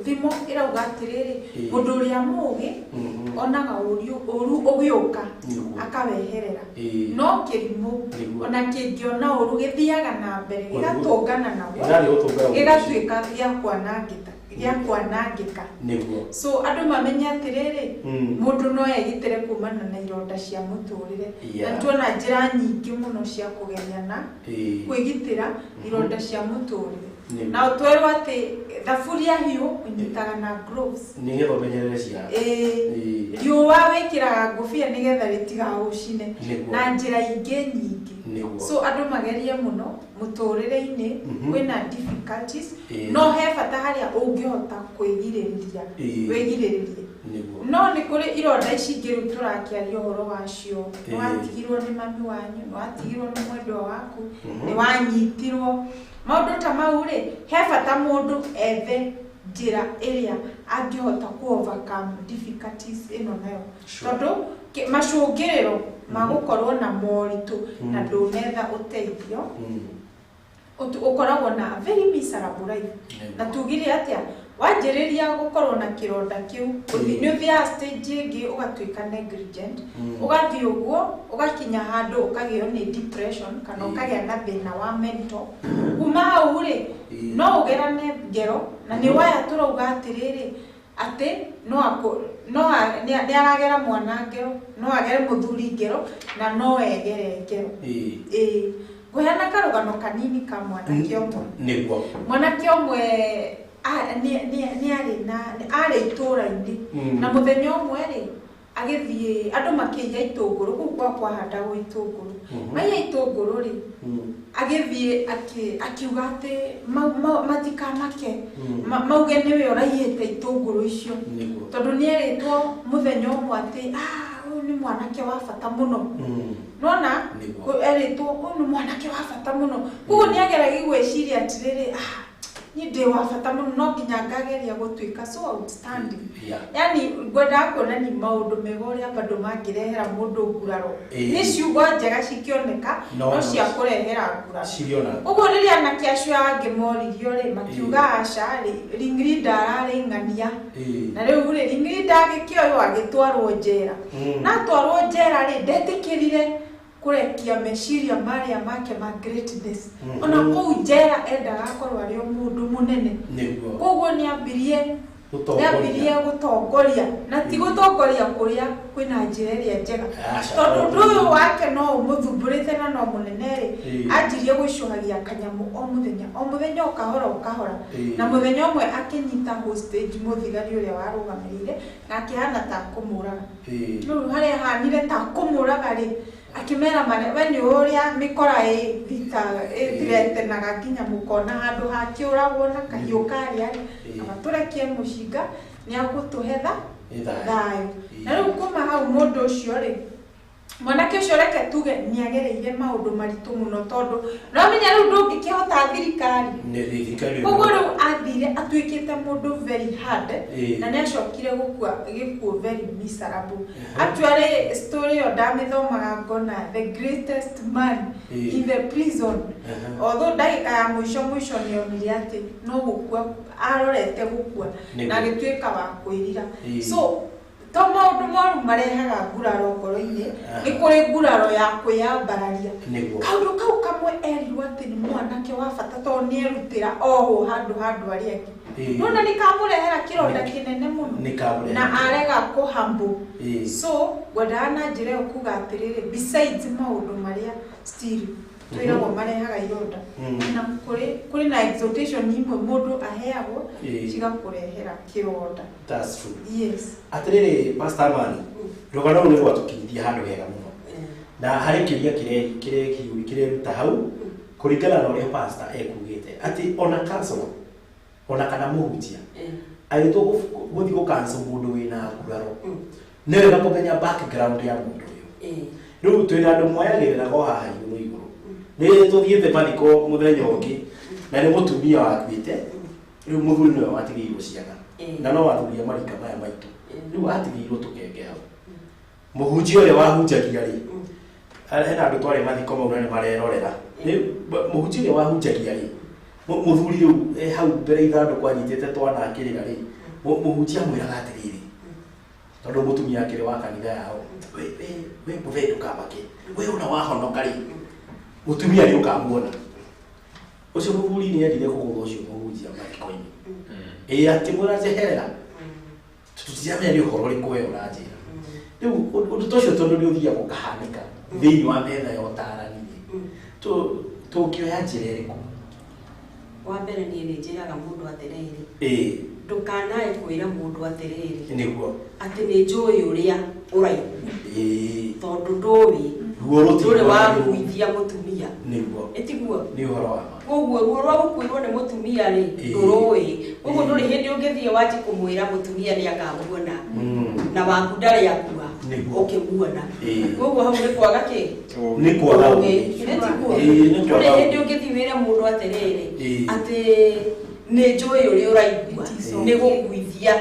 thimo ĩrauga atĩrĩrĩ mũndũ ũrĩa mũũgĩ onaga ũru ũgĩũka akaweherera no kĩrimũ ona kĩngĩona ũru gĩthiaga na mbere gĩgatũngana naguo gĩgatuĩka gĩa kwanangĩka. So andũ mamenye atĩrĩrĩ mũndũ no egitĩre kumana na ironda cia mũtũrĩre na tuona njĩra nyingĩ mũno cia kũgeria na kwĩgitĩra ironda cia mũtũrĩre. Na ũtwerwo atĩ thaburia hiũ ũnyitaga na gloves nĩgetha ũmenyerere ciana. Riũa wĩkĩraga ngũbia nĩgetha rĩtigagũcine na njĩra ingĩ nyingĩ. So andũ magerie mũno mũtũrĩre-inĩ kwĩna difficulties no he bata harĩa ũngĩhota kwĩgirĩrĩria wĩgirĩrĩrie. No nĩ kũrĩ ironda ici ingĩ rĩu tũrakĩaria ũhoro wacio. Nĩwatigirwo nĩ mami wanyu, nĩwatigirwo nĩ mwendwa waku, nĩwanyitirwo maũndũ ta mau rĩ, he bata mũndũ ethe njĩra ĩrĩa angĩhota ku overcome difficulties ĩno nayo tondũ macũngĩrĩro ma gũkorwo na moritũ na ndũnetha ũteithio ũkoragwo na very miserable life. Na tugire atĩa wanjĩrĩria gũkorwo na kĩronda kĩu nĩ ũthiaga stage ĩngĩ ũgatuĩka negligent ũgathiĩ ũguo ũgakinya handũ ũkagĩo nĩ depression kana ũkagĩa na thĩna wa mental. Kuma hau rĩ no ũgerane ngero na nĩ waya tũrauga atĩrĩrĩ atĩ no nĩ aragera mwana ngero no agere mũthuri ngero na no egere ngero. Ngũheana karũgano kanini ka mwanake ũmwe. Nĩguo mwanake ũmwe nĩ arĩ itũũra-inĩ na mũthenya ũmwe rĩ agĩthiĩ andũ makĩiya itũngũrũ kũu kwa kwahandagwo itũngũrũ maiya itũngũrũ rĩ agĩthiĩ akiuga atĩ matikamake mauge nĩwe ũraiyĩte itũngũrũ icio tondũ nĩerĩtwo mũthenya ũmwe atĩ ũyũ nĩ mwanake wa bata mũno. Nona erĩtwo ũyũ nĩ mwanake wa bata mũno koguo nĩageragia gwĩciria atĩrĩrĩ niĩ ndĩ wa bata mũno no nginya ngageria gũtuĩka so outstanding. Yani ngwendaga kuonania maũndũ mega ũrĩa bado mangĩrehera mũndũ nguraro. Nĩ ciugo njega cikĩoneka no cia kũrehera nguraro. Ũguo rĩrĩa anake acio angĩ moririo rĩ makiuga aca rĩ ringleader ararĩ ng'ania na rĩu rĩ ringleader agĩkĩoywo agĩtwarwo njera na atwarwo njera rĩ ndetĩkĩrire kũrekia meciria marĩa make ma greatness. Ona kũu njera endaga akorwo arĩ o mũndũ mũnene. Koguo nĩambirie gũtongoria na ti gũtongoria kũrĩa kwĩna njĩra ĩrĩa njega tondũ ũndũ ũyũ wake no ũmũthumbũrĩte na no mũnene rĩ anjirie gwĩcũhagia kanyamũ o mũthenya o kahora o kahora na mũthenya ũmwe akĩnyita hostage mũthigari ũrĩa warũgamĩrĩire na akĩhana ta kũmũraga. Rĩu harĩa ahanire ta kũmũraga rĩ akĩmera we nĩ ũrĩa mĩkora ĩthiretenaga nginya mũkona handũ hakĩũragwo na kahiũ karĩa rĩ aba tũrekie mũcinga nĩ agũtũhe thayũ. Na rĩu kuma hau mũndũ ũcio rĩ mwanake ũcio reke tuge nĩagereire maũndũ maritũ mũno tondũ no menya rĩu ndũngĩkĩhota thirikari. Koguo rĩu athire atuĩkĩte mũndũ very hard na nĩacokire gũkua gĩkuũ very miserable. Actually story ĩyo ndamĩthomaga ngona the greatest man in the prison although ndagĩka ya mũico mũico nĩonire atĩ no gũkua arorete gũkua na agĩtuĩka wa kwĩrira. So to maũndũ moru marehaga nguraro ngoro-inĩ nĩ kũrĩ nguraro ya kwĩyambararia. Kaũndũ kau kamwe erirwo atĩ nĩ mwanake wa bata tondũ nĩerutĩra oho handũ handũ arĩa angĩ nona nĩ kamũrehera kĩronda kĩnene mũno na arega kũhambo. So ngwendaga na njĩra ĩyo kuga atĩrĩrĩ besides maũndũ marĩa still twĩragwo marehaga ironda na kũrĩ na exhortation imwe mũndũ aheagwo cigakũrehera kĩronda. That's true. Yes. Atĩrĩrĩ Pastor Amani, rũgano rũu nĩ rwatũkinyithia handũ hega mũno na harĩ kĩũria kĩreruta hau kũringana na ũrĩa pastor ekugĩte atĩ ona counselor ona kana mũhunjia agĩtwo gũthiĩ gũ-counsel mũndũ wĩna nguraro nĩ wega kũmenya background ya mũndũ ũyũ. Rĩu twĩna andũ moyagĩrĩraga o haha igũrũ igũrũ nĩ tũthiĩte mathiko mũthenya ũngĩ na nĩ mũtumia wakuĩte rĩu mũthuri nĩwe watigĩirwo ciana na no athuri a marika maya maitũ Rĩu atigĩirwo tũkenge hau. Mũhunjia ũrĩa wahunjagia rĩ, hena andũ twarĩ mathiko mau na nĩ marerorera. Mũhunjia ũrĩa wahunjagia rĩ, mũthuri rĩu hau mbere ithandũkũ anyitĩte twana akĩrĩra rĩ, mũhunjia amwĩraga atĩrĩrĩ, tondũ mũtumia akĩrĩ wa kanitha yao, we mũthee ndũkamake, we ona wahonoka rĩ, mũtumia nĩ ũkamuona. Ũcio mũthuri nĩ endire kũgũtha ũcio mũhunjia mathiko-inĩ. Ĩĩ akĩmwĩra njeherera, tũtiramenya nĩ ũhoro ũrĩkũ we ũranjĩra. Rĩu ũndũ ta ũcio tondũ nĩ ũthiaga ũkahanĩka thĩinĩ wa metha ya ũtarani rĩ, tũngĩoya njĩra ĩrĩkũ? Wa mbere niĩ nĩ njĩraga mũndũ atĩrĩrĩ, ĩĩ ndũkanae kwĩra mũndũ atĩrĩrĩ, nĩguo atĩ nĩ njũĩ ũrĩa ũraigua, ĩĩ tondũ ndũĩ ruo rũtirĩ wakuithia mũtumia, nĩguo ĩtiguo nĩ ũhoro wa ma. Koguo ruo rwa gũkuĩrwo nĩ mũtumia rĩ, ndũrũĩ. Koguo ndũrĩ hĩndĩ ũngĩthiĩ wanjie kũmwĩra mũtumia nĩ akamuona, na waku ndarĩ akua ũkĩmuona. Koguo hau nĩ kwaga kĩ? Nĩ kwaga ũgĩ. Tiguo ndũrĩ hĩndĩ ũngĩthiĩ wĩre mũndũ atĩrĩrĩ, atĩ nĩ njũĩ ũrĩa ũraigua, nĩ gũkuithia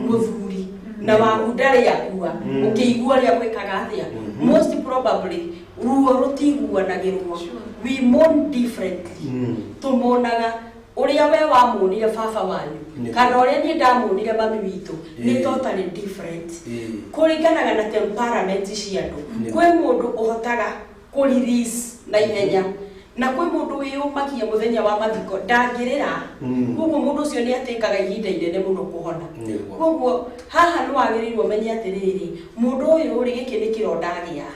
mũthuri na waku ndarĩ akua, ũkĩigua ũrĩa gwĩkaga atĩa. Most probably ruo rũtiguanagĩrwo, we mourn differently. Tũmonaga ũrĩa we wamuonire baba wanyu kana ũrĩa niĩ ndamuonire mami witũ nĩ totally different. Kũringanaga na temperament cia andũ. Kwĩ mũndũ ũhotaga kũ release na ihenya, na kwĩ mũndũ wĩyũmagia mũthenya wa mathiko ndangĩrĩra. Koguo mũndũ ũcio nĩ atĩkaga ihinda inene mũno kũhona. Koguo haha nĩ wagĩrĩirwo ũmenye atĩrĩrĩ, mũndũ ũyũ rĩ, gĩkĩ nĩ kĩronda agĩa,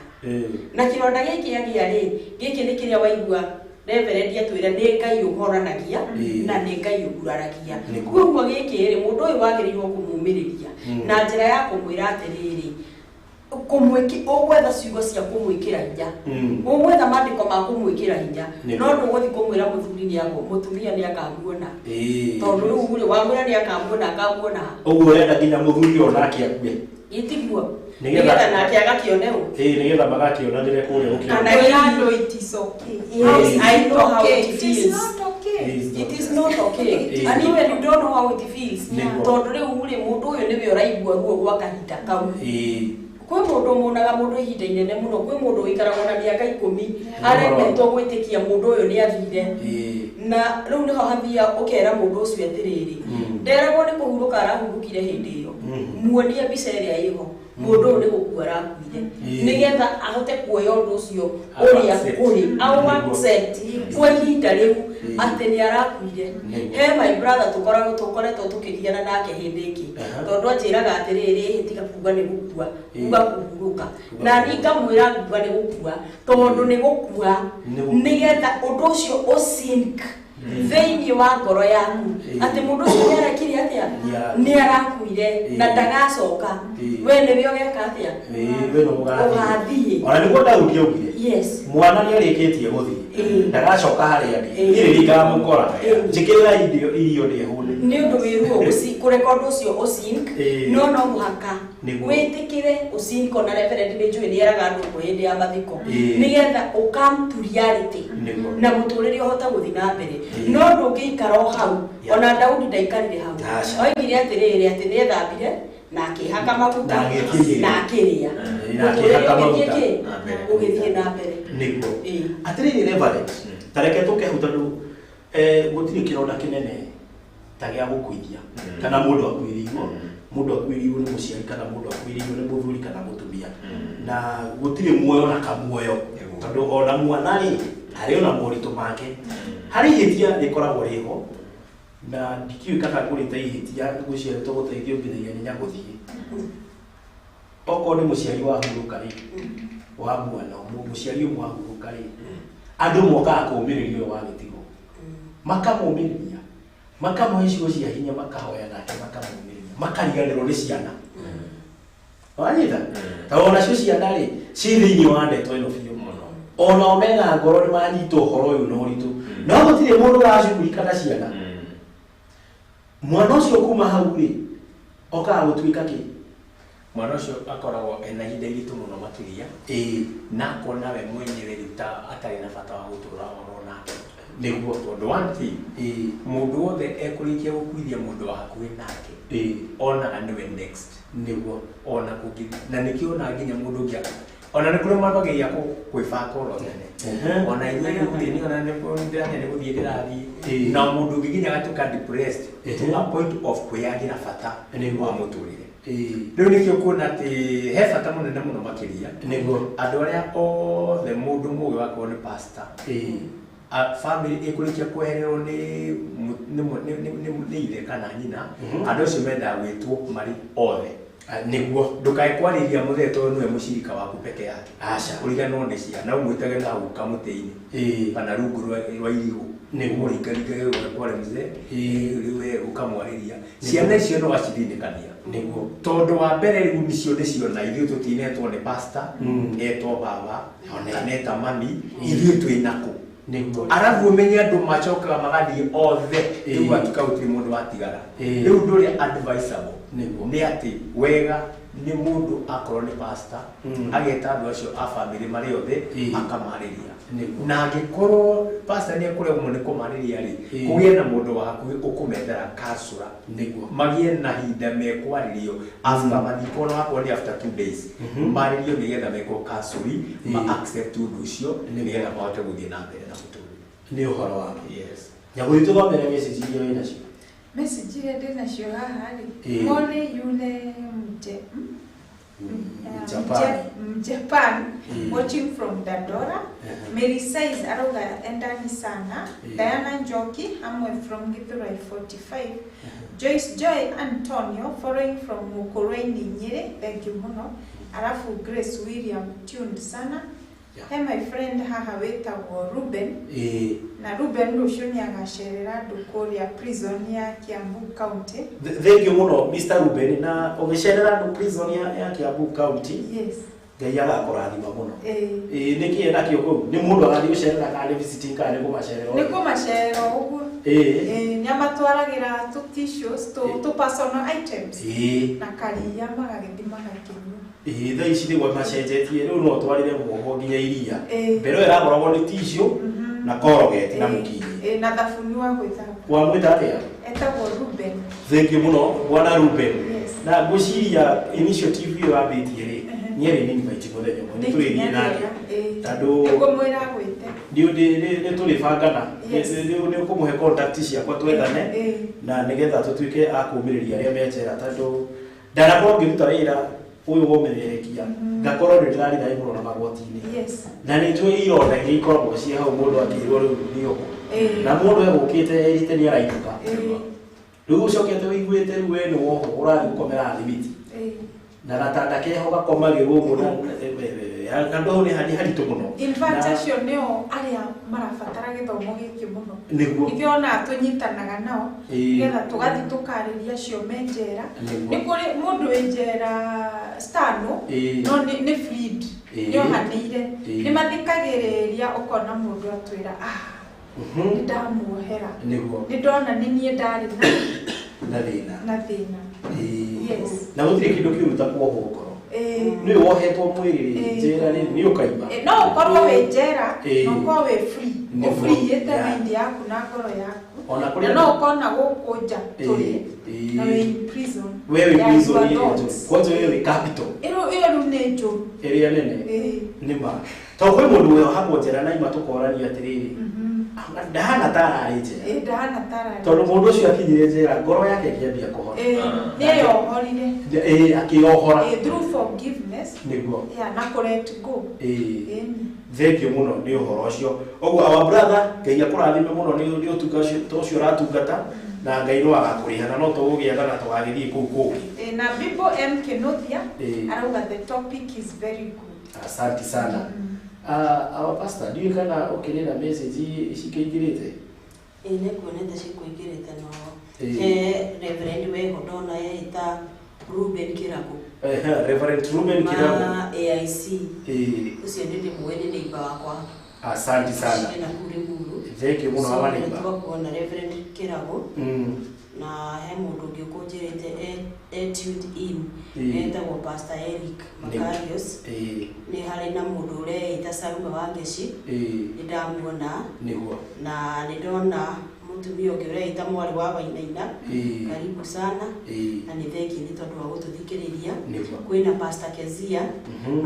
na kĩronda gĩkĩ agĩa rĩ, gĩkĩ nĩ kĩrĩa waigua Reverend atwĩra nĩ Ngai ũhoranagia na nĩ Ngai ũguraragia. Koguo gĩkĩ rĩ, mũndũ ũyũ wagĩrĩirwo kũmũmĩrĩria na njĩra ya kũmwĩra atĩrĩrĩ, ũgwetha ciugo cia kũmwĩkĩra hinya, ũgwetha maandĩko ma kũmwĩkĩra hinya, no ndũgũthiĩ kũmwĩra mũthuri nĩ agwo, mũtumia nĩ akamuona, tondũ rĩu rĩ wamwĩra nĩ akamuona, akamuona. Ũguo ũrenda nginya mũthuri onake akue, ĩtiguo, nĩgetha nake agakĩone ũ, nĩgetha magakĩonanĩre kũrĩa gũkĩona. Kana andũ it is okay. I know how it feels. It is not okay. And even you don't know how it feels. Tondũ rĩu rĩ, mũndũ ũyũ nĩwe ũraigua ruo gwa kahinda kau. Kwĩ mũndũ ũmonaga mũndũ ihinda inene mũno, kwĩ mũndũ ũikaragwo na mĩaka 10 aremetwo gwĩtĩkia mũndũ ũyũ nĩ athire. Na rĩu nĩho hathia ũkera mũndũ ũcio atĩrĩrĩ, nderagwo nĩ kũhurũka arahurũkire hĩndĩ ĩyo, muonie mbica ĩrĩa ĩho, mũndũ ũyũ nĩ gũkua arakuire, nĩgetha ahote kuoya ũndũ ũcio ũrĩa ũrĩ, au accept kwa ihinda rĩu atĩ nĩ arakuire. He my brother tũkoretwo tũkĩgiana nake hĩndĩ ĩngĩ, tondũ anjĩraga atĩrĩrĩ, tiga kuga nĩ gũkua, kuga kũhurũka, na niĩ ngamwĩra nguga nĩ gũkua, tondũ nĩ gũkua, nĩgetha ũndũ ũcio ũsink thĩinĩ wa ngoro yaku atĩ mũndũ ũcio nĩ arekire atĩa, nĩ arakuire na ndagacoka, we nĩwe ũgeka atĩa, ũgathiĩ. Ona nĩguo Daudi augire, mwana nĩ arĩkĩtie gũthiĩ, ndagacoka harĩa ndĩ, niĩ nĩ ngamũkora, njĩkĩrĩra irio ndĩhũne. Nĩ ũndũ wĩ ruo kũreka ũndũ ũcio ũsink, no no mũhaka wĩtĩkĩre ũsink. Ona Reverend nĩ njũĩ nĩ eraga andũ ũguo hĩndĩ ya mathiko, nĩgetha ũcome to reality na mũtũrĩre ũhote gũthiĩ na mbere. No ndũngĩikara o hau. Ona Daudi ndaikarire hau, oigire atĩrĩrĩ, atĩ nĩ ethambire na akĩhaka maguta na akĩrĩa, mũtũrĩre ũgĩthiĩ na mbere. Nĩguo atĩrĩrĩ Reverend, ta reke tũke hau, tondũ gũtirĩ kĩronda kĩnene ta gĩa gũkuithia, kana mũndũ akuĩrĩirwo, mũndũ akuĩrĩirwo nĩ mũciari, kana mũndũ akuĩrĩirwo nĩ mũthuri kana mũtumia, na gũtirĩ muoyo na kamuoyo, tondũ ona mwana rĩ harĩ ona moritũ make. Harĩ ihĩtia rĩkoragwo rĩho, na ndikĩũĩ kana kũrĩ ta ihĩtia ngwĩciria tũgũteithio nginyagia nĩ Nyagũthiĩ. Okorwo nĩ mũciari wahurũka rĩ, wa mwana, mũciari ũmwe wahurũka rĩ, andũ mokaga kũũmĩrĩria ũyũ wagĩtigwo, makamũũmĩrĩria, makamũhe ciugo cia hinya, makahoya nake, makamũũmĩrĩria, makariganĩrwo nĩ ciana. Wanyita? Ta onacio ciana rĩ, ciĩ thĩinĩ wa ndeto ĩno biũ. Onao mena ngoro nĩ manyita ũhoro ũyũ na ũritũ, no gũtirĩ mũndũ ũracugurika na ciana. Mwana ũcio kuma hau rĩ, okaga gũtuĩka kĩ? Mwana ũcio akoragwo ena ihinda iritũ mũno makĩria, na akona we mwenyewe rĩu ta atarĩ na bata wa gũtũra oro nake. Nĩguo. Tondũ one thing, mũndũ wothe ekũrĩkia gũkuithia mũndũ wa hakuhĩ nake, onaga nĩwe next. Nĩguo. Ona kũngĩ na nĩkĩo ona nginya mũndũ ũngĩ ona nĩ kũrĩ mambagia kwĩbanga oro tene. Ona ithuĩ rĩu rĩ, niĩ ona nĩ ndĩramenya nĩ gũthiĩ ndĩrathiĩ. Na mũndũ ũngĩ nginya agatuĩka depressed to a point of kwĩyagĩra bata wa mũtũrĩre. Rĩu nĩkĩo kuona atĩ he bata mũnene mũno makĩria. Nĩguo. Andũ arĩa othe mũndũ mũgĩ wakorwo nĩ pastor, family ĩkũrĩkia kwehererwo nĩ ithe kana nyina, andũ acio mendaga gwĩtwo marĩ othe. Nĩguo. Ndũkae kwarĩria mũthee tondũ nĩwe mũcirika waku peke yake. Aca. Ũriganĩrwo nĩ ciana, ũmwĩtage na hau kamũtĩ-inĩ kana rungu rwa irigũ. Nĩguo. Ũringaringage ũgakore mzee, rĩu we ũkamwarĩria. Ciana icio no wacithindĩkania. Nĩguo. Tondũ wa mbere rĩu nicio nĩciona ithuĩ tũtinetwo nĩ pastor, etwo baba, kana eta mami, ithuĩ twĩ nako. Nĩguo. Arabu ũmenye andũ macokaga magathiĩ othe, rĩu gatuĩka gũtirĩ mũndũ watigara. Rĩu ũndũ ũrĩa advisable nĩ atĩ wega nĩ mũndũ akorwo nĩ pastor, ageta andũ acio a family marĩ othe, akamarĩria. Na angĩkorwo pastor nĩ ekũremwo nĩ kũmarĩria rĩ, kũgĩe na mũndũ wa hakuhĩ ũkũmethera counselor. Nĩguo. Magĩe na hinda mekwarĩrio after mathiko, ona wakorwo nĩ after 2 days, marĩrio nĩgetha mekwo counseling, ma accept ũndũ ũcio nĩgetha mahote gũthiĩ na mbere na mũtũrĩre. Nĩ ũhoro wa ma. Yes. Nyagũthiĩ tũthomere message iria wĩ nacio. Message iria ndĩ nacio haha rĩ, Mone yule Japan, watching from Dandora. Mary Size arauga endani sana. Diana Njoki hamwe from Githurai 45. Joyce Joy Antonio following from Mukurweini Nyeri, thank you muno. Alafu Grace William tuned sana. Hey my friend haha wetagwo Ruben. Na Ruben rũciũ nĩagacerera andũ kũrĩa prison ya Kiambu County. Thank you mũno Mr. Ruben, na ũgĩcerera andũ prison ya Kiambu County. Yes. Ngai agakũrathima mũno. Nĩkĩ enakĩo kũu? Nĩ mũndũ agathiĩ gũcerera kana nĩ visiting kana nĩ kũmacerera? Nĩ kũmacerera ũguo. Nĩamatwaragĩra tũ tissues, tũ personal items. Na karia magagĩthiĩ magakĩnyua. Thaa ici nĩguo macenjetie, rĩu no ũtwarĩre muohwo nginya iria. Mbere ĩyo ĩragũragwo nĩ tissue na Colgate na mũkinyi. Na thabuni wa gwĩthamba. Wamwĩta atĩa? Etagwo Ruben. Thank you mũno bwana Ruben. Na ngwĩciria initiative ĩyo wambĩtie rĩ, nĩ arĩ invite mũthenya ũmwe, nĩ tũrĩthiĩ nake. Tondũ nĩngũmwĩra agwĩte. Nĩ tũrĩbangana, nĩ ũkũmũhe contact ciakwa twethane, na nĩgetha tũtuĩke a kũũmĩrĩria arĩa me njera, tondũ ndanakorwo ngĩruta wĩra ũyũ womererekia, ngakorwo nĩ ndĩraritha mũno na magoti-inĩ. Na nĩ njũĩ ironda iria ikoragwo ciĩ hau mũndũ akĩrwo rĩu nĩ ũguo. Na mũndũ egũkĩte erite nĩ arainũka. Rĩu ũcokete wĩiguĩte rĩu we nĩ wohwo ũrathiĩ gũkomera thimiti. Na gatanda keho gakomagĩrwo ũguo na handũ hau nĩ haritũ mũno. In fact acio nĩo arĩa marabatara gĩthomo gĩkĩ mũno. Nĩguo. Nĩkĩo ona tũnyitanaga nao nĩgetha tũgathiĩ tũkarĩria acio me njera. Nĩ kũrĩ mũndũ wĩ njera stano no nĩ freed, nĩohanĩire. Nĩ mathikagĩrĩria ũkona mũndũ atwĩra nĩ ndamuohera. Nĩguo. Nĩ ndona nĩ niĩ ndarĩ na thĩna. Na thĩna. Yes. Na gũtirĩ kĩndũ kĩũru ta kuohwo ngoro. Nĩ wohetwo mwĩrĩ njera rĩ, nĩ ũkaima. No ũkorwo wĩ njera, na ũkorwo wĩ free. Ũfreeĩte mind yaku na ngoro yaku. Na no ũkona gũkũ nja tũrĩ. Na wĩ in prison. We wĩ prison ĩrĩa njũru. Kwanza we wĩ capital. Ĩyo rĩu nĩ njũru. Ĩrĩa nene. Nĩ ma. Tondũ kwĩ mũndũ wĩohagwo njera na ima tũkorania atĩrĩrĩ, ndahana ta ararĩ njera. Ndahana ta ararĩ. Tondũ mũndũ ũcio akinyire njera, ngoro yake ĩkĩambia kũhora. Nĩeyohorire. Akĩyohora. Through forgiveness. Nĩguo. Yeah, na kũ let go. Thank you mũno nĩ ũhoro ũcio. Ũguo our brother, Ngai akũrathime mũno nĩ ũtungata ũcio ũratungata, na Ngai no agakũrĩha na no tũgũgĩathana tũgagĩthiĩ kũu kũngĩ. Na Bibo M Kenothia arauga the topic is very good. Asante sana. Our pastor, ndiũĩ kana ũkĩrĩ na message ici ikĩingĩrĩte? Nĩ nguonete cikũingĩrĩte no he Reverend weho ndona eita Ruben Kirago. Reverend Ruben Kirago. Ma AIC. Ũcio nĩ ndĩmũĩ nĩ neighbor wakwa. Asante sana. Na kũrĩ Muru. Thank you mũno our neighbor. Twakuona Reverend Kirago. Na he mũndũ ũngĩ ũkũnjĩrĩte tuned in etagwo Pastor Eric Makarios. Nĩ harĩ na mũndũ ũreita Salume wa Ngeci, nĩ ndamuona. Nĩguo. Na nĩ ndona mũtumia ũngĩ ũreita mwarĩ wa Wainaina, karibu sana. Na nĩ thengi nĩ tondũ wa gũtũthikĩrĩria. Kwĩna Pastor Kezia,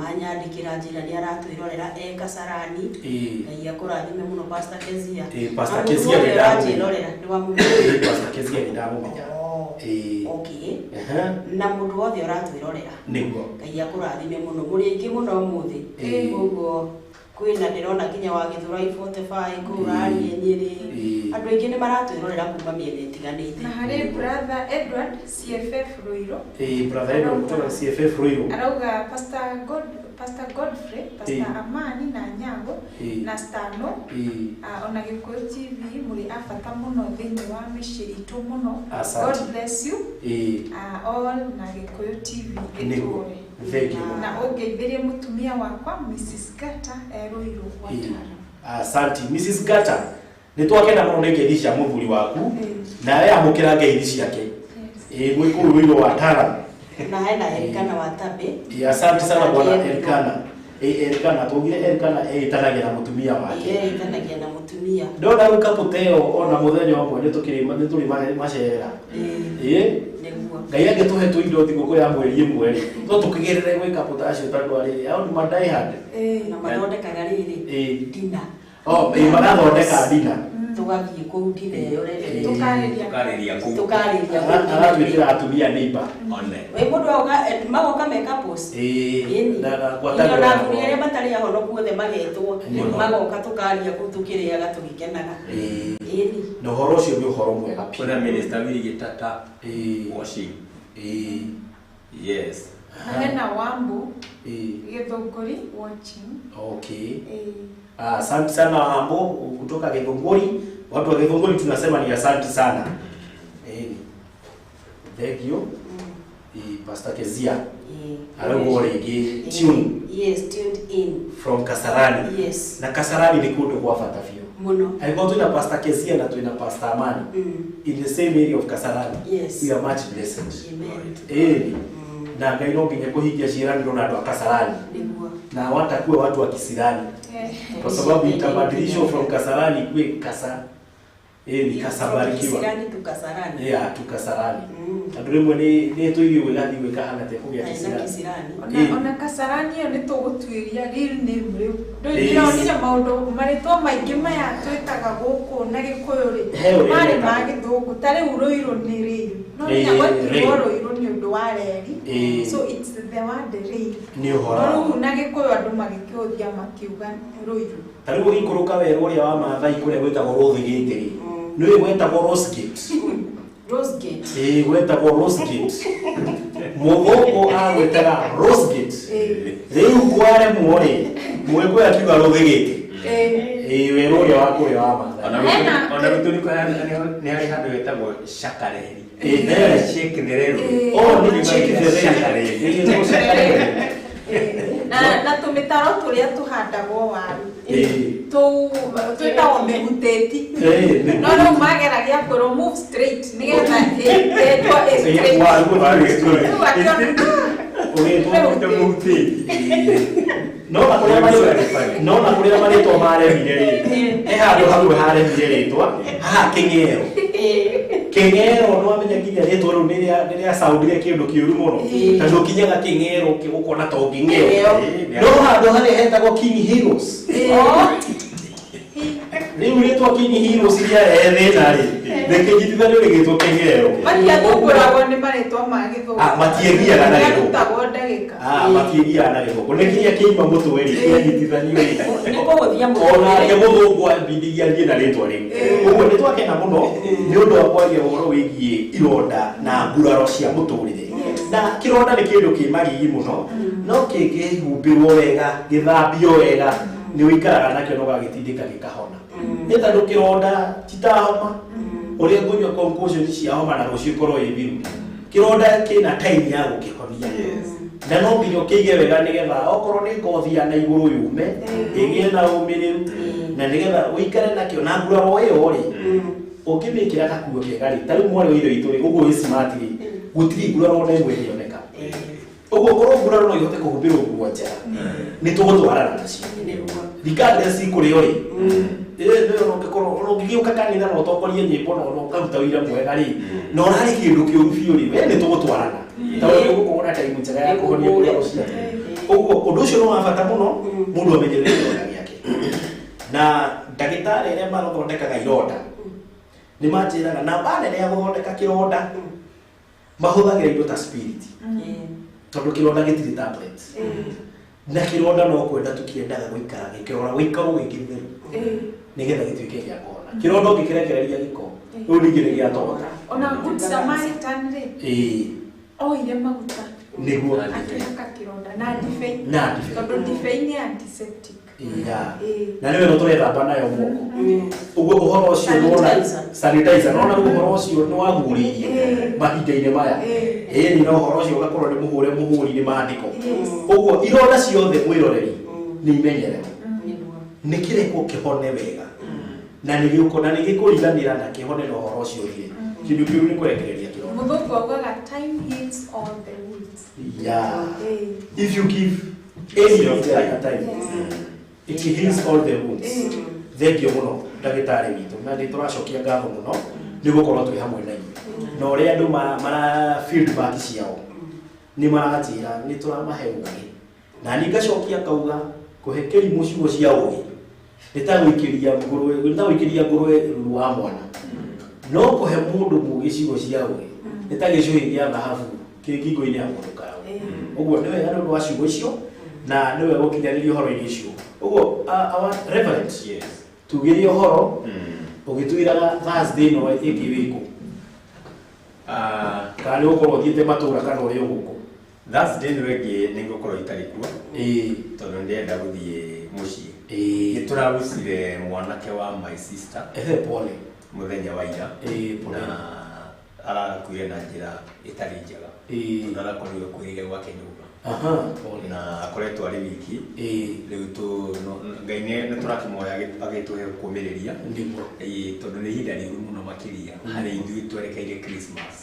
anyandĩkĩra njĩra nĩ aratwĩrorera e Kasarani. Ngai akũrathime mũno Pastor Kezia. Pastor Kezia nĩ ndamũrorera, nĩ wamũmenya? Pastor Kezia nĩ ndamũmenya. Okay. Na mũndũ wothe ũratwĩrorera, nĩguo, Ngai akũrathime mũno, mũrĩ aingĩ mũno ũmũthĩ. Koguo kwĩna ndĩrona nginya wa Gĩthũrai 45 kũu Rariĩ Nyĩrĩ, andũ aingĩ nĩ maratwĩrorera kuma mĩena ĩtiganĩte. Na harĩ brother Edward CFF Ruiru. Brother Edward kutoka CFF Ruiru arauga Pastor Godfrey, Pastor Amani na Nyango na Stano, ona Gĩkũyũ TV mũrĩ a bata mũno thĩinĩ wa mĩciĩ itũ mũno. God bless you all na Gĩkũyũ TV ĩtũũre. Thank you. Na ũngeithĩrie mũtumia wakwa Mrs. Gata Ruiru Watara. Asante Mrs. Gata, nĩ twakena mũno nĩ ngeithi cia mũthuri waku, na amũkĩra ngeithi ciake. Mwĩ kũu Ruiru Watara. Na hena Elkana wa Tabe. Asante sana bwana Elkana. Elkana tugire Elkana ĩtanagia na mũtumia wake. Ĩtanagia na mũtumia. Ndona rĩu kaputeo ona mũthenya ũmwe nĩ tũkĩrĩ macerera. Nĩguo. Ngai angĩtũhe tũindo thigũkũ ya mweri ĩmwe rĩ, no tũkĩgerere gwĩ kaputeo acio tondũ arĩ ao nĩ ma-die-hard. Na mathondekaga rĩrĩ dina. Magathondeka dina. Tũgathiĩ kũu dina ĩyo rĩrĩ. Tũkarĩria kũu. Tũkarĩria kũu. Aratwĩkĩra atumia neighbor. Wĩ mũndũ auga magoka me couples. Na na athuri arĩa matarĩ ahonoku othe magetwo, magoka tũkaria kũu tũkĩrĩaga tũgĩkenaga. Na ũhoro ũcio nĩ ũhoro mwega biũ. Kwĩna Minister Willy Gĩtata watching. Yes. Na hena Wambu Gĩthũngũri watching. Okay. Asante sana Wambo kutoka Githunguri. Watu wa Githunguri tunasema ni asante sana. Thank you. Pastor Kezia. Arauga rĩngĩ tune. Yes, tuned in from Kasarani. Yes. Na Kasarani nĩ kũndũ kwa bata biũ mũno. Angĩkorwo twĩna Pastor Kezia na twĩna Pastor Amani in the same area of Kasarani. Yes. We are much blessed. Amen. Na Ngai no nginya kũhingia ciĩranĩro na andũ a Kasarani. Nĩguo. Na watakuwa watu wa Kisirani. Kwa sababu itabadilishwa from Kasarani kuwe Kasa. Ni Kasabarikiwa. Kisirani tu Kasarani. Yeah, tu Kasarani. Andũ rĩmwe nĩ tũirio gĩgathiĩ gwĩka hana te kũgĩa Kisirani. Ona Kasarani ĩyo nĩ tũgũtuĩria real name rĩu. Ndĩronire maũndũ marĩtwa maingĩ maya twĩtaga gũkũ na Gĩkũyũ rĩ, marĩ ma Gĩthũngũ. Ta rĩu Ruiru nĩ rail. No nginya gwetirwo Ruiru nĩ ũndũ wa reri. So it's the word rail. Nĩ ũhoro. Rĩu na Gĩkũyũ andũ magĩkĩũthia makiuga Ruiru. Ta rĩu ũgĩikũrũka werũ ũrĩa wa Maathai kũrĩa gwĩtagwo Rũthigĩte rĩ, nĩũĩ gwetagwo Rosegate. Rosegate. Gwetagwo Rosegate. Mũthũngũ agwĩtaga Rosegate. Rĩu kwaremwo rĩ, Mũgĩkũyũ akiuga Rũthigĩte. Werũ ũrĩa wa kũrĩa wa Maathai. Ona gwitũ nĩ harĩ handũ hetagwo Shakareri. Shake the railway. Oh, nĩ Shake the railway. Na tũmĩtaro tũrĩa tũhandagwo waru tũu twĩtagwo mĩhutĩti. No rĩu mageragia kwĩrwo move straight nĩgetha ĩtwo ĩ straight. Rĩu akĩona No na kũrĩa marĩtwa maremire rĩ, he handũ hamwe haremire rĩtwa haha Kĩng'ero. Kĩng'ero nĩ wamenya nginya rĩtwa rĩu nĩ rĩacaundire kĩndũ kĩũru mũno, tondũ ũkinyaga Kĩng'ero ũkona ta ũngĩng'ero. No handũ harĩa hetagwo King Heroes. Rĩu rĩtwa King Heroes rĩarehe thĩna rĩ, rĩkĩnyitithanio rĩgĩtwo Kĩng'ero. Matiathumbũragwo nĩ marĩtwa ma Gĩthũngũ. Matiĩgiaga na Gĩthũngũ. Marutagwo ndagĩka. Matiĩgiaga na Gĩthũngũ. Nĩ kĩrĩa kĩaima mũtwe rĩ, kĩanyitithanio rĩ. Nĩ kũhũthia mũtwe. Onake mũthũngũ ambindigia athiĩ na rĩtwa rĩu. Ũguo nĩ twakena mũno nĩ ũndũ wa kwaria ũhoro wĩgiĩ ironda na nguraro cia mũtũrĩre. Na kĩronda nĩ kĩndũ kĩ magigi mũno, no kĩngĩhumbĩrwo wega, gĩthambio wega, nĩ ũikaraga nakĩo na ũgagĩtindĩka gĩkahona. Nĩ tondũ kĩronda ti ta homa, ũrĩa ngũnyua concoction cia homa na rũciũ ĩkorwo ĩ thiru. Kĩronda kĩna time ya gũkĩhonia. Na no nginya ũkĩige wega nĩgetha okorwo nĩ ngothi ya na igũrũ yume, ĩgĩe na ũmĩrĩru, na nĩgetha ũikare nakĩo na nguraro ĩyo rĩ, Ũngĩmĩkĩra gakuo kega rĩ, ta rĩu mwarĩ wa ithe witũ rĩ, ũguo wĩ smart rĩ, gũtirĩ nguraro ona ĩmwe ĩngĩoneka. Ũguo korwo nguraro no ihote kũhumbĩrwo nguo njega, nĩ tũgũtwarana nacio. Regardless kũrĩ o rĩ, ũngĩgĩũka kanitha na ũtongorie nyĩmbo na ũkaruta wĩra mwega rĩ, na ũrarĩ kĩndũ kĩũru biũ rĩ, we nĩ tũgũtwarana. Tondũ nĩ ũgũkorwo na time njega ya kũhonia nguraro ciake. Ũguo ũndũ ũcio nĩ wa bata mũno mũndũ amenyerere kĩronda gĩake. Na ndagĩtarĩ arĩa mathondekaga ironda nĩ manjĩraga namba nene ya gũthondeka kĩronda mahũthagĩra indo ta spirit, tondũ kĩronda gĩtirĩ tablet, na kĩronda no kwenda tũkĩendaga gũikara gĩkĩrora gũikarwo gĩ gĩtheru nĩgetha gĩtuĩke gĩa kũhona. Kĩronda ũngĩkĩrekereria gĩko rĩu ningĩ nĩ gĩatogota. Ona Good Samaritan rĩ, oire maguta nĩguo akĩhaka kĩronda na ndibei, na ndibei, tondũ ndibei nĩ antiseptic. Na nĩwe no tũrethamba nayo moko. Ũguo ũhoro ũcio nĩwona sanitizer, nona rĩu ũhoro ũcio nĩ waguũrĩirio mahinda-inĩ maya. Ĩni na ũhoro ũcio ũgakorwo nĩ mũhũre mũhũri nĩ maandĩko. Ũguo ironda ciothe mwĩroreri nĩ imenyerere, nĩ kĩrekwo kĩhone wega, na nĩ gĩũko na nĩ gĩkũriganĩra na kĩhone na ũhoro ũcio ũthire. Kĩndũ kĩu nĩ kũrekereria kĩronda. Mũthũngũ augaga time heals all the wounds. Yeah. If you give any of the time, it heals all the wounds. Thengiũ mũno ndagĩtarĩ witũ, na nĩ tũracokia ngatho mũno nĩ gũkorwo twĩ hamwe na inyuĩ. Na ũrĩa andũ mara feedback ciao nĩ maranjĩra nĩ tũramahe ũgĩ, na niĩ ngacokia ngauga kũhe kĩrimũ ciugo cia ũgĩ nĩ ta gũikĩria ngũrwe, nĩ ta gũikĩria ngũrwe ruru wa mwana. No kũhe mũndũ mũgĩ ciugo cia ũgĩ nĩ ta gĩcũhĩ gĩa thahabu kĩ ngingo-inĩ ya mũndũ karau. Ũguo nĩ wega nĩ ũndũ wa ciugo icio, na nĩ wega gũkinyanĩria ũhoro-inĩ ũcio. Ũguo our reverend, tugĩrie ũhoro ũgĩtwĩraga Thursday ĩno ĩngĩ wĩkũ, kana nĩ ũgũkorwo ũthiĩte matũra kana ũrĩ o gũkũ? Thursday ĩno ĩngĩ nĩ ngũkorwo itarĩ kuo, tondũ ndĩrenda gũthiĩ mũciĩ. Nĩ tũragucire mwanake wa my sister. Ehe, pole. Mũthenya wa ira. Pole. Na arakuire na njĩra ĩtarĩ njega. Tondũ arakorirwo akuĩrĩire gwake nyũmba. Pole. Na akoretwo arĩ wiki. Rĩu Ngai nĩ tũrakĩmũhoya agĩtũhe kũũmĩrĩria. Tondũ nĩ ihinda rĩũru mũno makĩria harĩ ithuĩ twerekeire Christmas.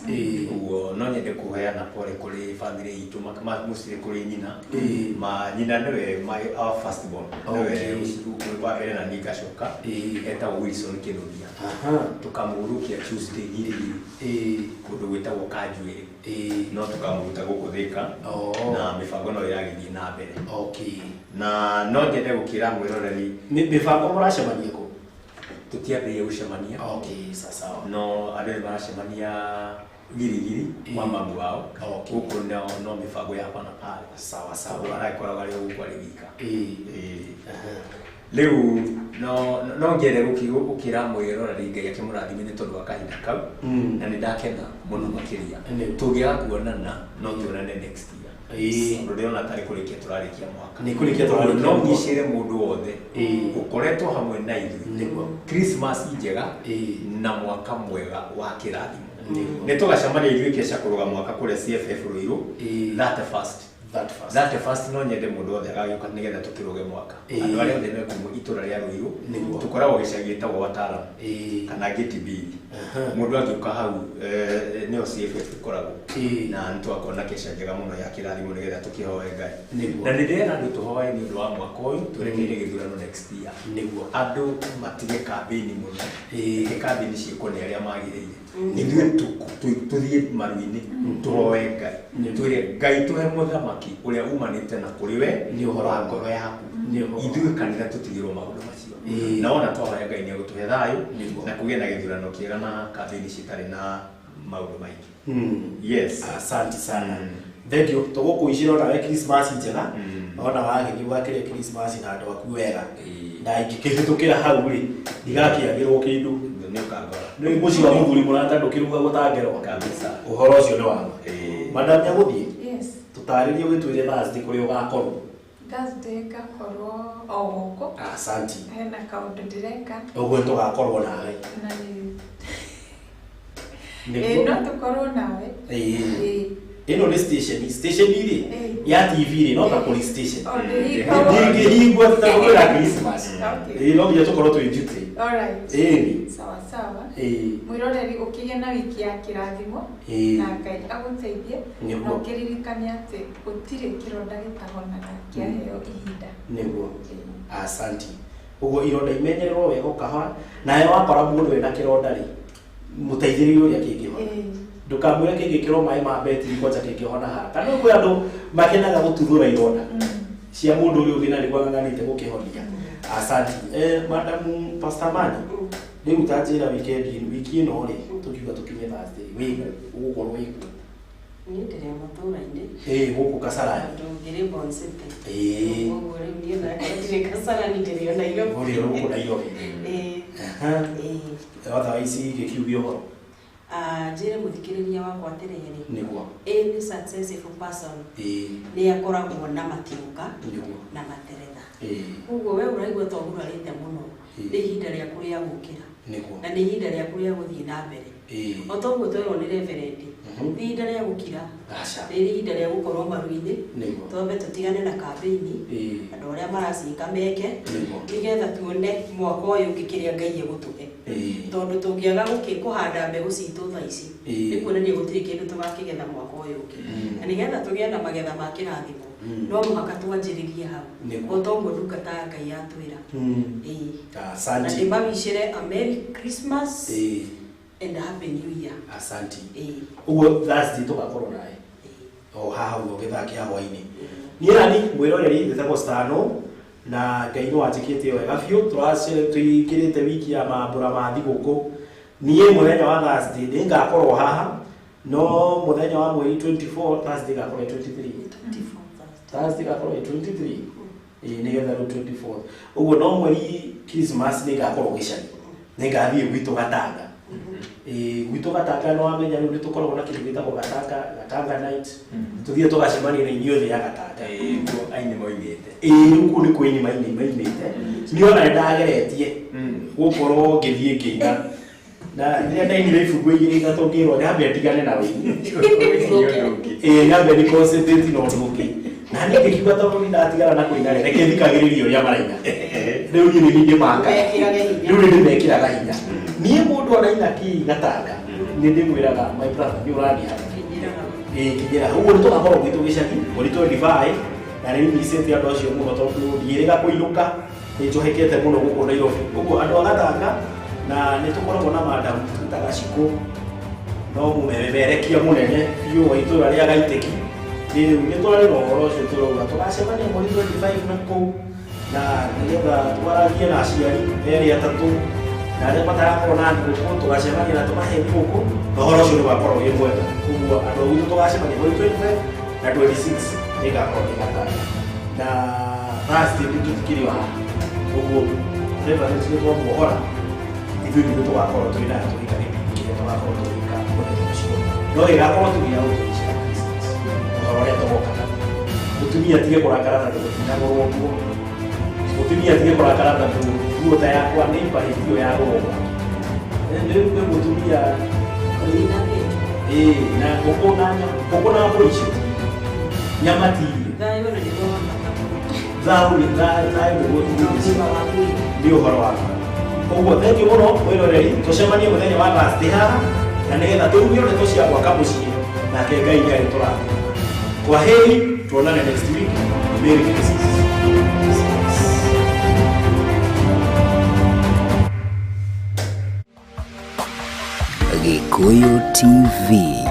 Ũguo no nyende kũheana pole kũrĩ family itũ, mostly kũrĩ nyina. Ma nyina nĩwe my our first born. Nĩwe wa mbere na niĩ ngacoka. Etagwo Wilson Kĩnuthia. Tũkamũhurukia Tuesday Girigiri. Kũndũ gwĩtagwo Kanjuĩrĩ. No tũkamũruta gũkũ Thĩka. Na mĩbango no ĩragĩthiĩ na mbere. Na no nyende gũkĩra mwĩroreri. Mĩbango mũracemania kũ? Tũtiambĩrĩria gũcemania. Sasa. No andũ nĩ maracemania Girigiri kwa mamu wao. Gũkũ no mĩbango ya hapa na pale. Sawa sawa. Tondũ aragĩkoragwo arĩ o gũkũ arĩ wika. Rĩu no ngere gũkĩra mwĩroreri Ngai akĩmũrathime nĩ tondũ wa kahinda kau. Na nĩ ndakena mũno makĩria. Tũngĩaga kuonana no tuonane next year. Tondũ ndĩrona tarĩ kũrĩkia tũrarĩkia mwaka. Nĩ kũrĩkia tũrarĩkia No mwaka. ngicĩre mũndũ wothe ũkoretwo hamwe na ithuĩ. Christmas njega na mwaka mwega wa kĩrathimo. Nĩ tũgacemania ithuĩ kesha kũrũga mwaka kũrĩa CFF Ruiru. That first. That first. That first no nyende mũndũ wothe agagĩũka nĩgetha tũkĩrũge mwaka. Andũ arĩa othe me kuma itũra rĩa Ruiru, tũkoragwo gĩcagi gĩtagwo Wataalamu kana Gate B. Mũndũ angĩũka hau nĩyo CFF ĩkoragwo. Na nĩ tũgakorwo na kesha njega mũno ya kĩrathimo nĩgetha tũkĩhoe Ngai. Na nĩ ndĩrenda andũ tũhoe nĩ ũndũ wa mwaka ũyũ twerekeire gĩthurano next year. Andũ matige kambĩini mũno. Reke kambĩini ciĩkwo nĩ arĩa magĩrĩire. Ithuĩ tũthiĩ maru-inĩ tũhoe Ngai. Twĩre Ngai tũhe mũthamaki ũrĩa umanĩte na kũrĩ we Nĩ ũhoro wa ngoro yaku. Ithuĩ kanitha tũtigĩrwo maũndũ macio. Na wona twahoya Ngai nĩ egũtũhe thayũ na kũgĩe na gĩthurano kĩega na kambĩini citarĩ na maũndũ maingĩ. Yes. Asante sana. Thank you. Tũgũkũicĩra onawe Christmas njega. Ona wagĩthiĩ ũgakĩrĩa Christmas na andũ aku wega. Na ingĩkĩhĩtũkĩra hau rĩ, ndigakĩagĩrwo kĩndũ. Nĩ ũkangora. Nĩ mũciĩ wa mũthuri mũrata ndũkĩrugagwo ta ngerwa. Kabisa. Ũhoro ũcio nĩ wa ma. Madam Nyagũthiĩ, Yes. tũtarĩrie ũgĩtwĩre Thursday kũrĩa ũgakorwo. Thursday ngakorwo o gũkũ. Asante. Hena kaũndũ ndĩreka. Ũguo tũgakorwo nawe. Na nĩ no tũkorwo nawe. Ĩno nĩ station, station rĩ ya TV rĩ no ta police station. Ndĩngĩhingwo tũtegũkwĩra Christmas. Ĩĩ no nginya tũkorwo twĩ duty. Alright. Ĩni. Sawa sawa. Ĩĩ. Mwĩroreri ũkĩgĩe na wiki ya kĩrathimo na Ngai agũteithie na ũkĩririkane atĩ gũtirĩ kĩronda gĩtahonaga kĩaheo ihinda. Nĩguo. Asanti. Ũguo ironda imenyererwo wega ũkahora nawe wakora mũndũ wĩna kĩronda rĩ mũteithĩrĩrie ũrĩa kĩngĩhona. Ndũkamwĩre kĩngĩkĩrwo maĩ ma betiri kwanja kĩngĩhona haraka. Kana kwĩ andũ makenaga gũtuthũra ironda cia mũndũ ũrĩa ũngĩ na nĩguo ang'ang'anĩte gũkĩhonia. Asanti. Madam Pastor Mani, rĩu ta njĩra weekend wiki ĩno rĩ tũkiuga tũkinye Thursday wĩkũ ũgũkorwo wĩkũ? Niĩ ndĩrĩ o matũũra-inĩ. Ĩĩ gũkũ Kasarani. Tondũ ngĩrĩ Bon City. Ĩĩ. Ũguo rĩu niĩ onakorwo ndirĩ Kasarani ndĩrĩ o Nairobi. Ũrĩ o gũkũ Nairobi. Ĩĩ. Ĩĩ. Otherwise gĩkiuge ũhoro. Njĩre mũthikĩrĩria wakwa atĩrĩrĩ. Nĩguo. Any successful person. Ĩĩ. Nĩ akoragwo na matiũka. Nĩguo. Na materetha. Ĩĩ. Koguo we ũraigua ta ũgurarĩte mũno. Nĩ ihinda rĩaku rĩa gũkĩra. Nĩguo. Na nĩ ihinda rĩaku rĩa gũthiĩ na mbere. Ĩĩ. O ta ũguo twerwo nĩ reverend. Nĩ ihinda rĩa gũkira. Aca. Nĩ ihinda rĩa gũkorwo maru-inĩ. Nĩguo. Twambe tũtigane na kambĩini. Ĩĩ. Andũ arĩa maraciĩka meke. Nĩguo. Nĩgetha tuone mwaka ũyũ ũngĩ kĩrĩa Ngai egũtũhe. Ĩĩ. Tondũ tũngĩaga kũhanda mbegũ citũ thaa ici. Ĩĩ. Nĩ kuonania gũtirĩ kĩndũ tũgakĩgetha mwaka ũyũ ũngĩ. Na nĩgetha tũgĩe na magetha ma kĩrathimo. No mũhaka twanjĩrĩrie hau. Nĩguo. O ta ũguo ndungata ya Ngai yatwĩra. Ĩĩ. Asanti. Na ndĩmawicĩre a Merry Christmas. Ĩĩ. And a Happy New Year. Asanti. Ĩĩ. Ũguo Thursday tũgakorwo nawe. O haha ũguo gĩthaa kĩa hwainĩ. Niĩ nani mwĩroreri njĩtagwo Stano na Ngai nĩ wanjĩkĩte wega biũ tũingĩrĩte wiki ya mambũra ma thigũkũ. Niĩ mũthenya wa Thursday nĩngakorwo haha no mũthenya wa mweri 24 Thursday igakorwo ĩ 23. Thursday igakorwo ĩ 23. Ĩĩ nĩgetha rĩu 24. Ũguo no mweri Christmas nĩngakorwo gĩcagi. Nĩngathiĩ gwitũ Gatanga. Ĩĩ gwitũ Gatanga no wamenya rĩu nĩtũkoragwo na kĩndũ gĩtagwo Gatanga, Gatanga night. Tũthiĩ tũgacemania na inyuĩ othe a Gatanga. Ĩĩ kuo aini moimĩte. Ĩĩ rĩu kũu nĩkuo aini maimĩte. Niĩ ona nĩndageretie gũkorwo ngĩthiĩ ngĩina. Na rĩrĩa ndainire ibungo igĩrĩ ithatũ ngĩrwo nyambe ndigane na wĩini. Ĩĩ nyambe nĩ concentrate na ũndũ ũngĩ. Na niĩ ngĩkiuga tondũ nĩ ndatigana na kũina rĩ, reke thikagĩrĩrie ũrĩa maraina. Rĩu niĩ nĩ ndĩmakaga. Rĩu nĩ ndĩmekĩraga hinya. Niĩ mũndũ araina kĩ Gatanga nĩ ndĩmwĩraga my brother nĩ ũrandiha. Ĩĩ kinyĩra. Ũguo nĩ tũgakorwo gwitũ gĩcagi mweri 25 na nĩ micĩte andũ acio mũno tondũ ndiĩrĩga kũinũka nĩ njohekete mũno gũkũ Nairobi. Ũguo andũ a Gatanga na nĩ tũkoragwo na madam twĩtaga Shiko no mũmemerekia mũnene biũ wa itũra rĩa Gaitĩki. Rĩu nĩ twarĩ na ũhoro ũcio tũrauga tũgacemania mweri 25 na kũu na nĩgetha twaragie na aciari erĩ atatũ na arĩa matarakorwo na thigũkũ tũgacemania na tũmahe thigũkũ na ũhoro ũcio nĩ ũgakorwo wĩ mwega. Ũguo andũ a gwitũ tũgacemania mweri 25 na 26 nĩngakorwo ndĩ Gatanga. Na Thursday nĩ tũtikĩrĩ o haha. Ũguo Reverend nĩ twamuohora ithuĩ nithuĩ tũgakorwo tũrĩ nayo tũgĩka gĩbindi kĩrĩa tũgakorwo tũgĩka mũthenya ũcio. No gĩgakorwo tu gĩa gũtũicĩra Christmas. Ũhoro ũrĩa tũgoka naguo. Mũtumia atige kũrakara tondũ gũtinagũrwo nguo. Mũtumia atige kũrakara tondũ nguo ta yakwa nĩ imbarĩtio ya gũrwo mwaki. Rĩu kwĩ mũtumia ĩĩ na ngũkũ na nyama, ngũkũ na mbũri icio ti nyama ti irio. Thayũ na nĩguo wa bata mũno. Thayũ nĩ thayũ nĩguo irio. Ũgima wa mwĩrĩ. Nĩ ũhoro wa bata. Ũguo thengiũ mũno mwĩroreri tũcemanie mũthenya wa Thursday haha na nĩgetha tũruge ndeto cia gwaka mũciĩ nake Ngai nĩ arĩtũrathima. Kwaheri, tuonane next week. Merry Christmas. Gikuyu TV.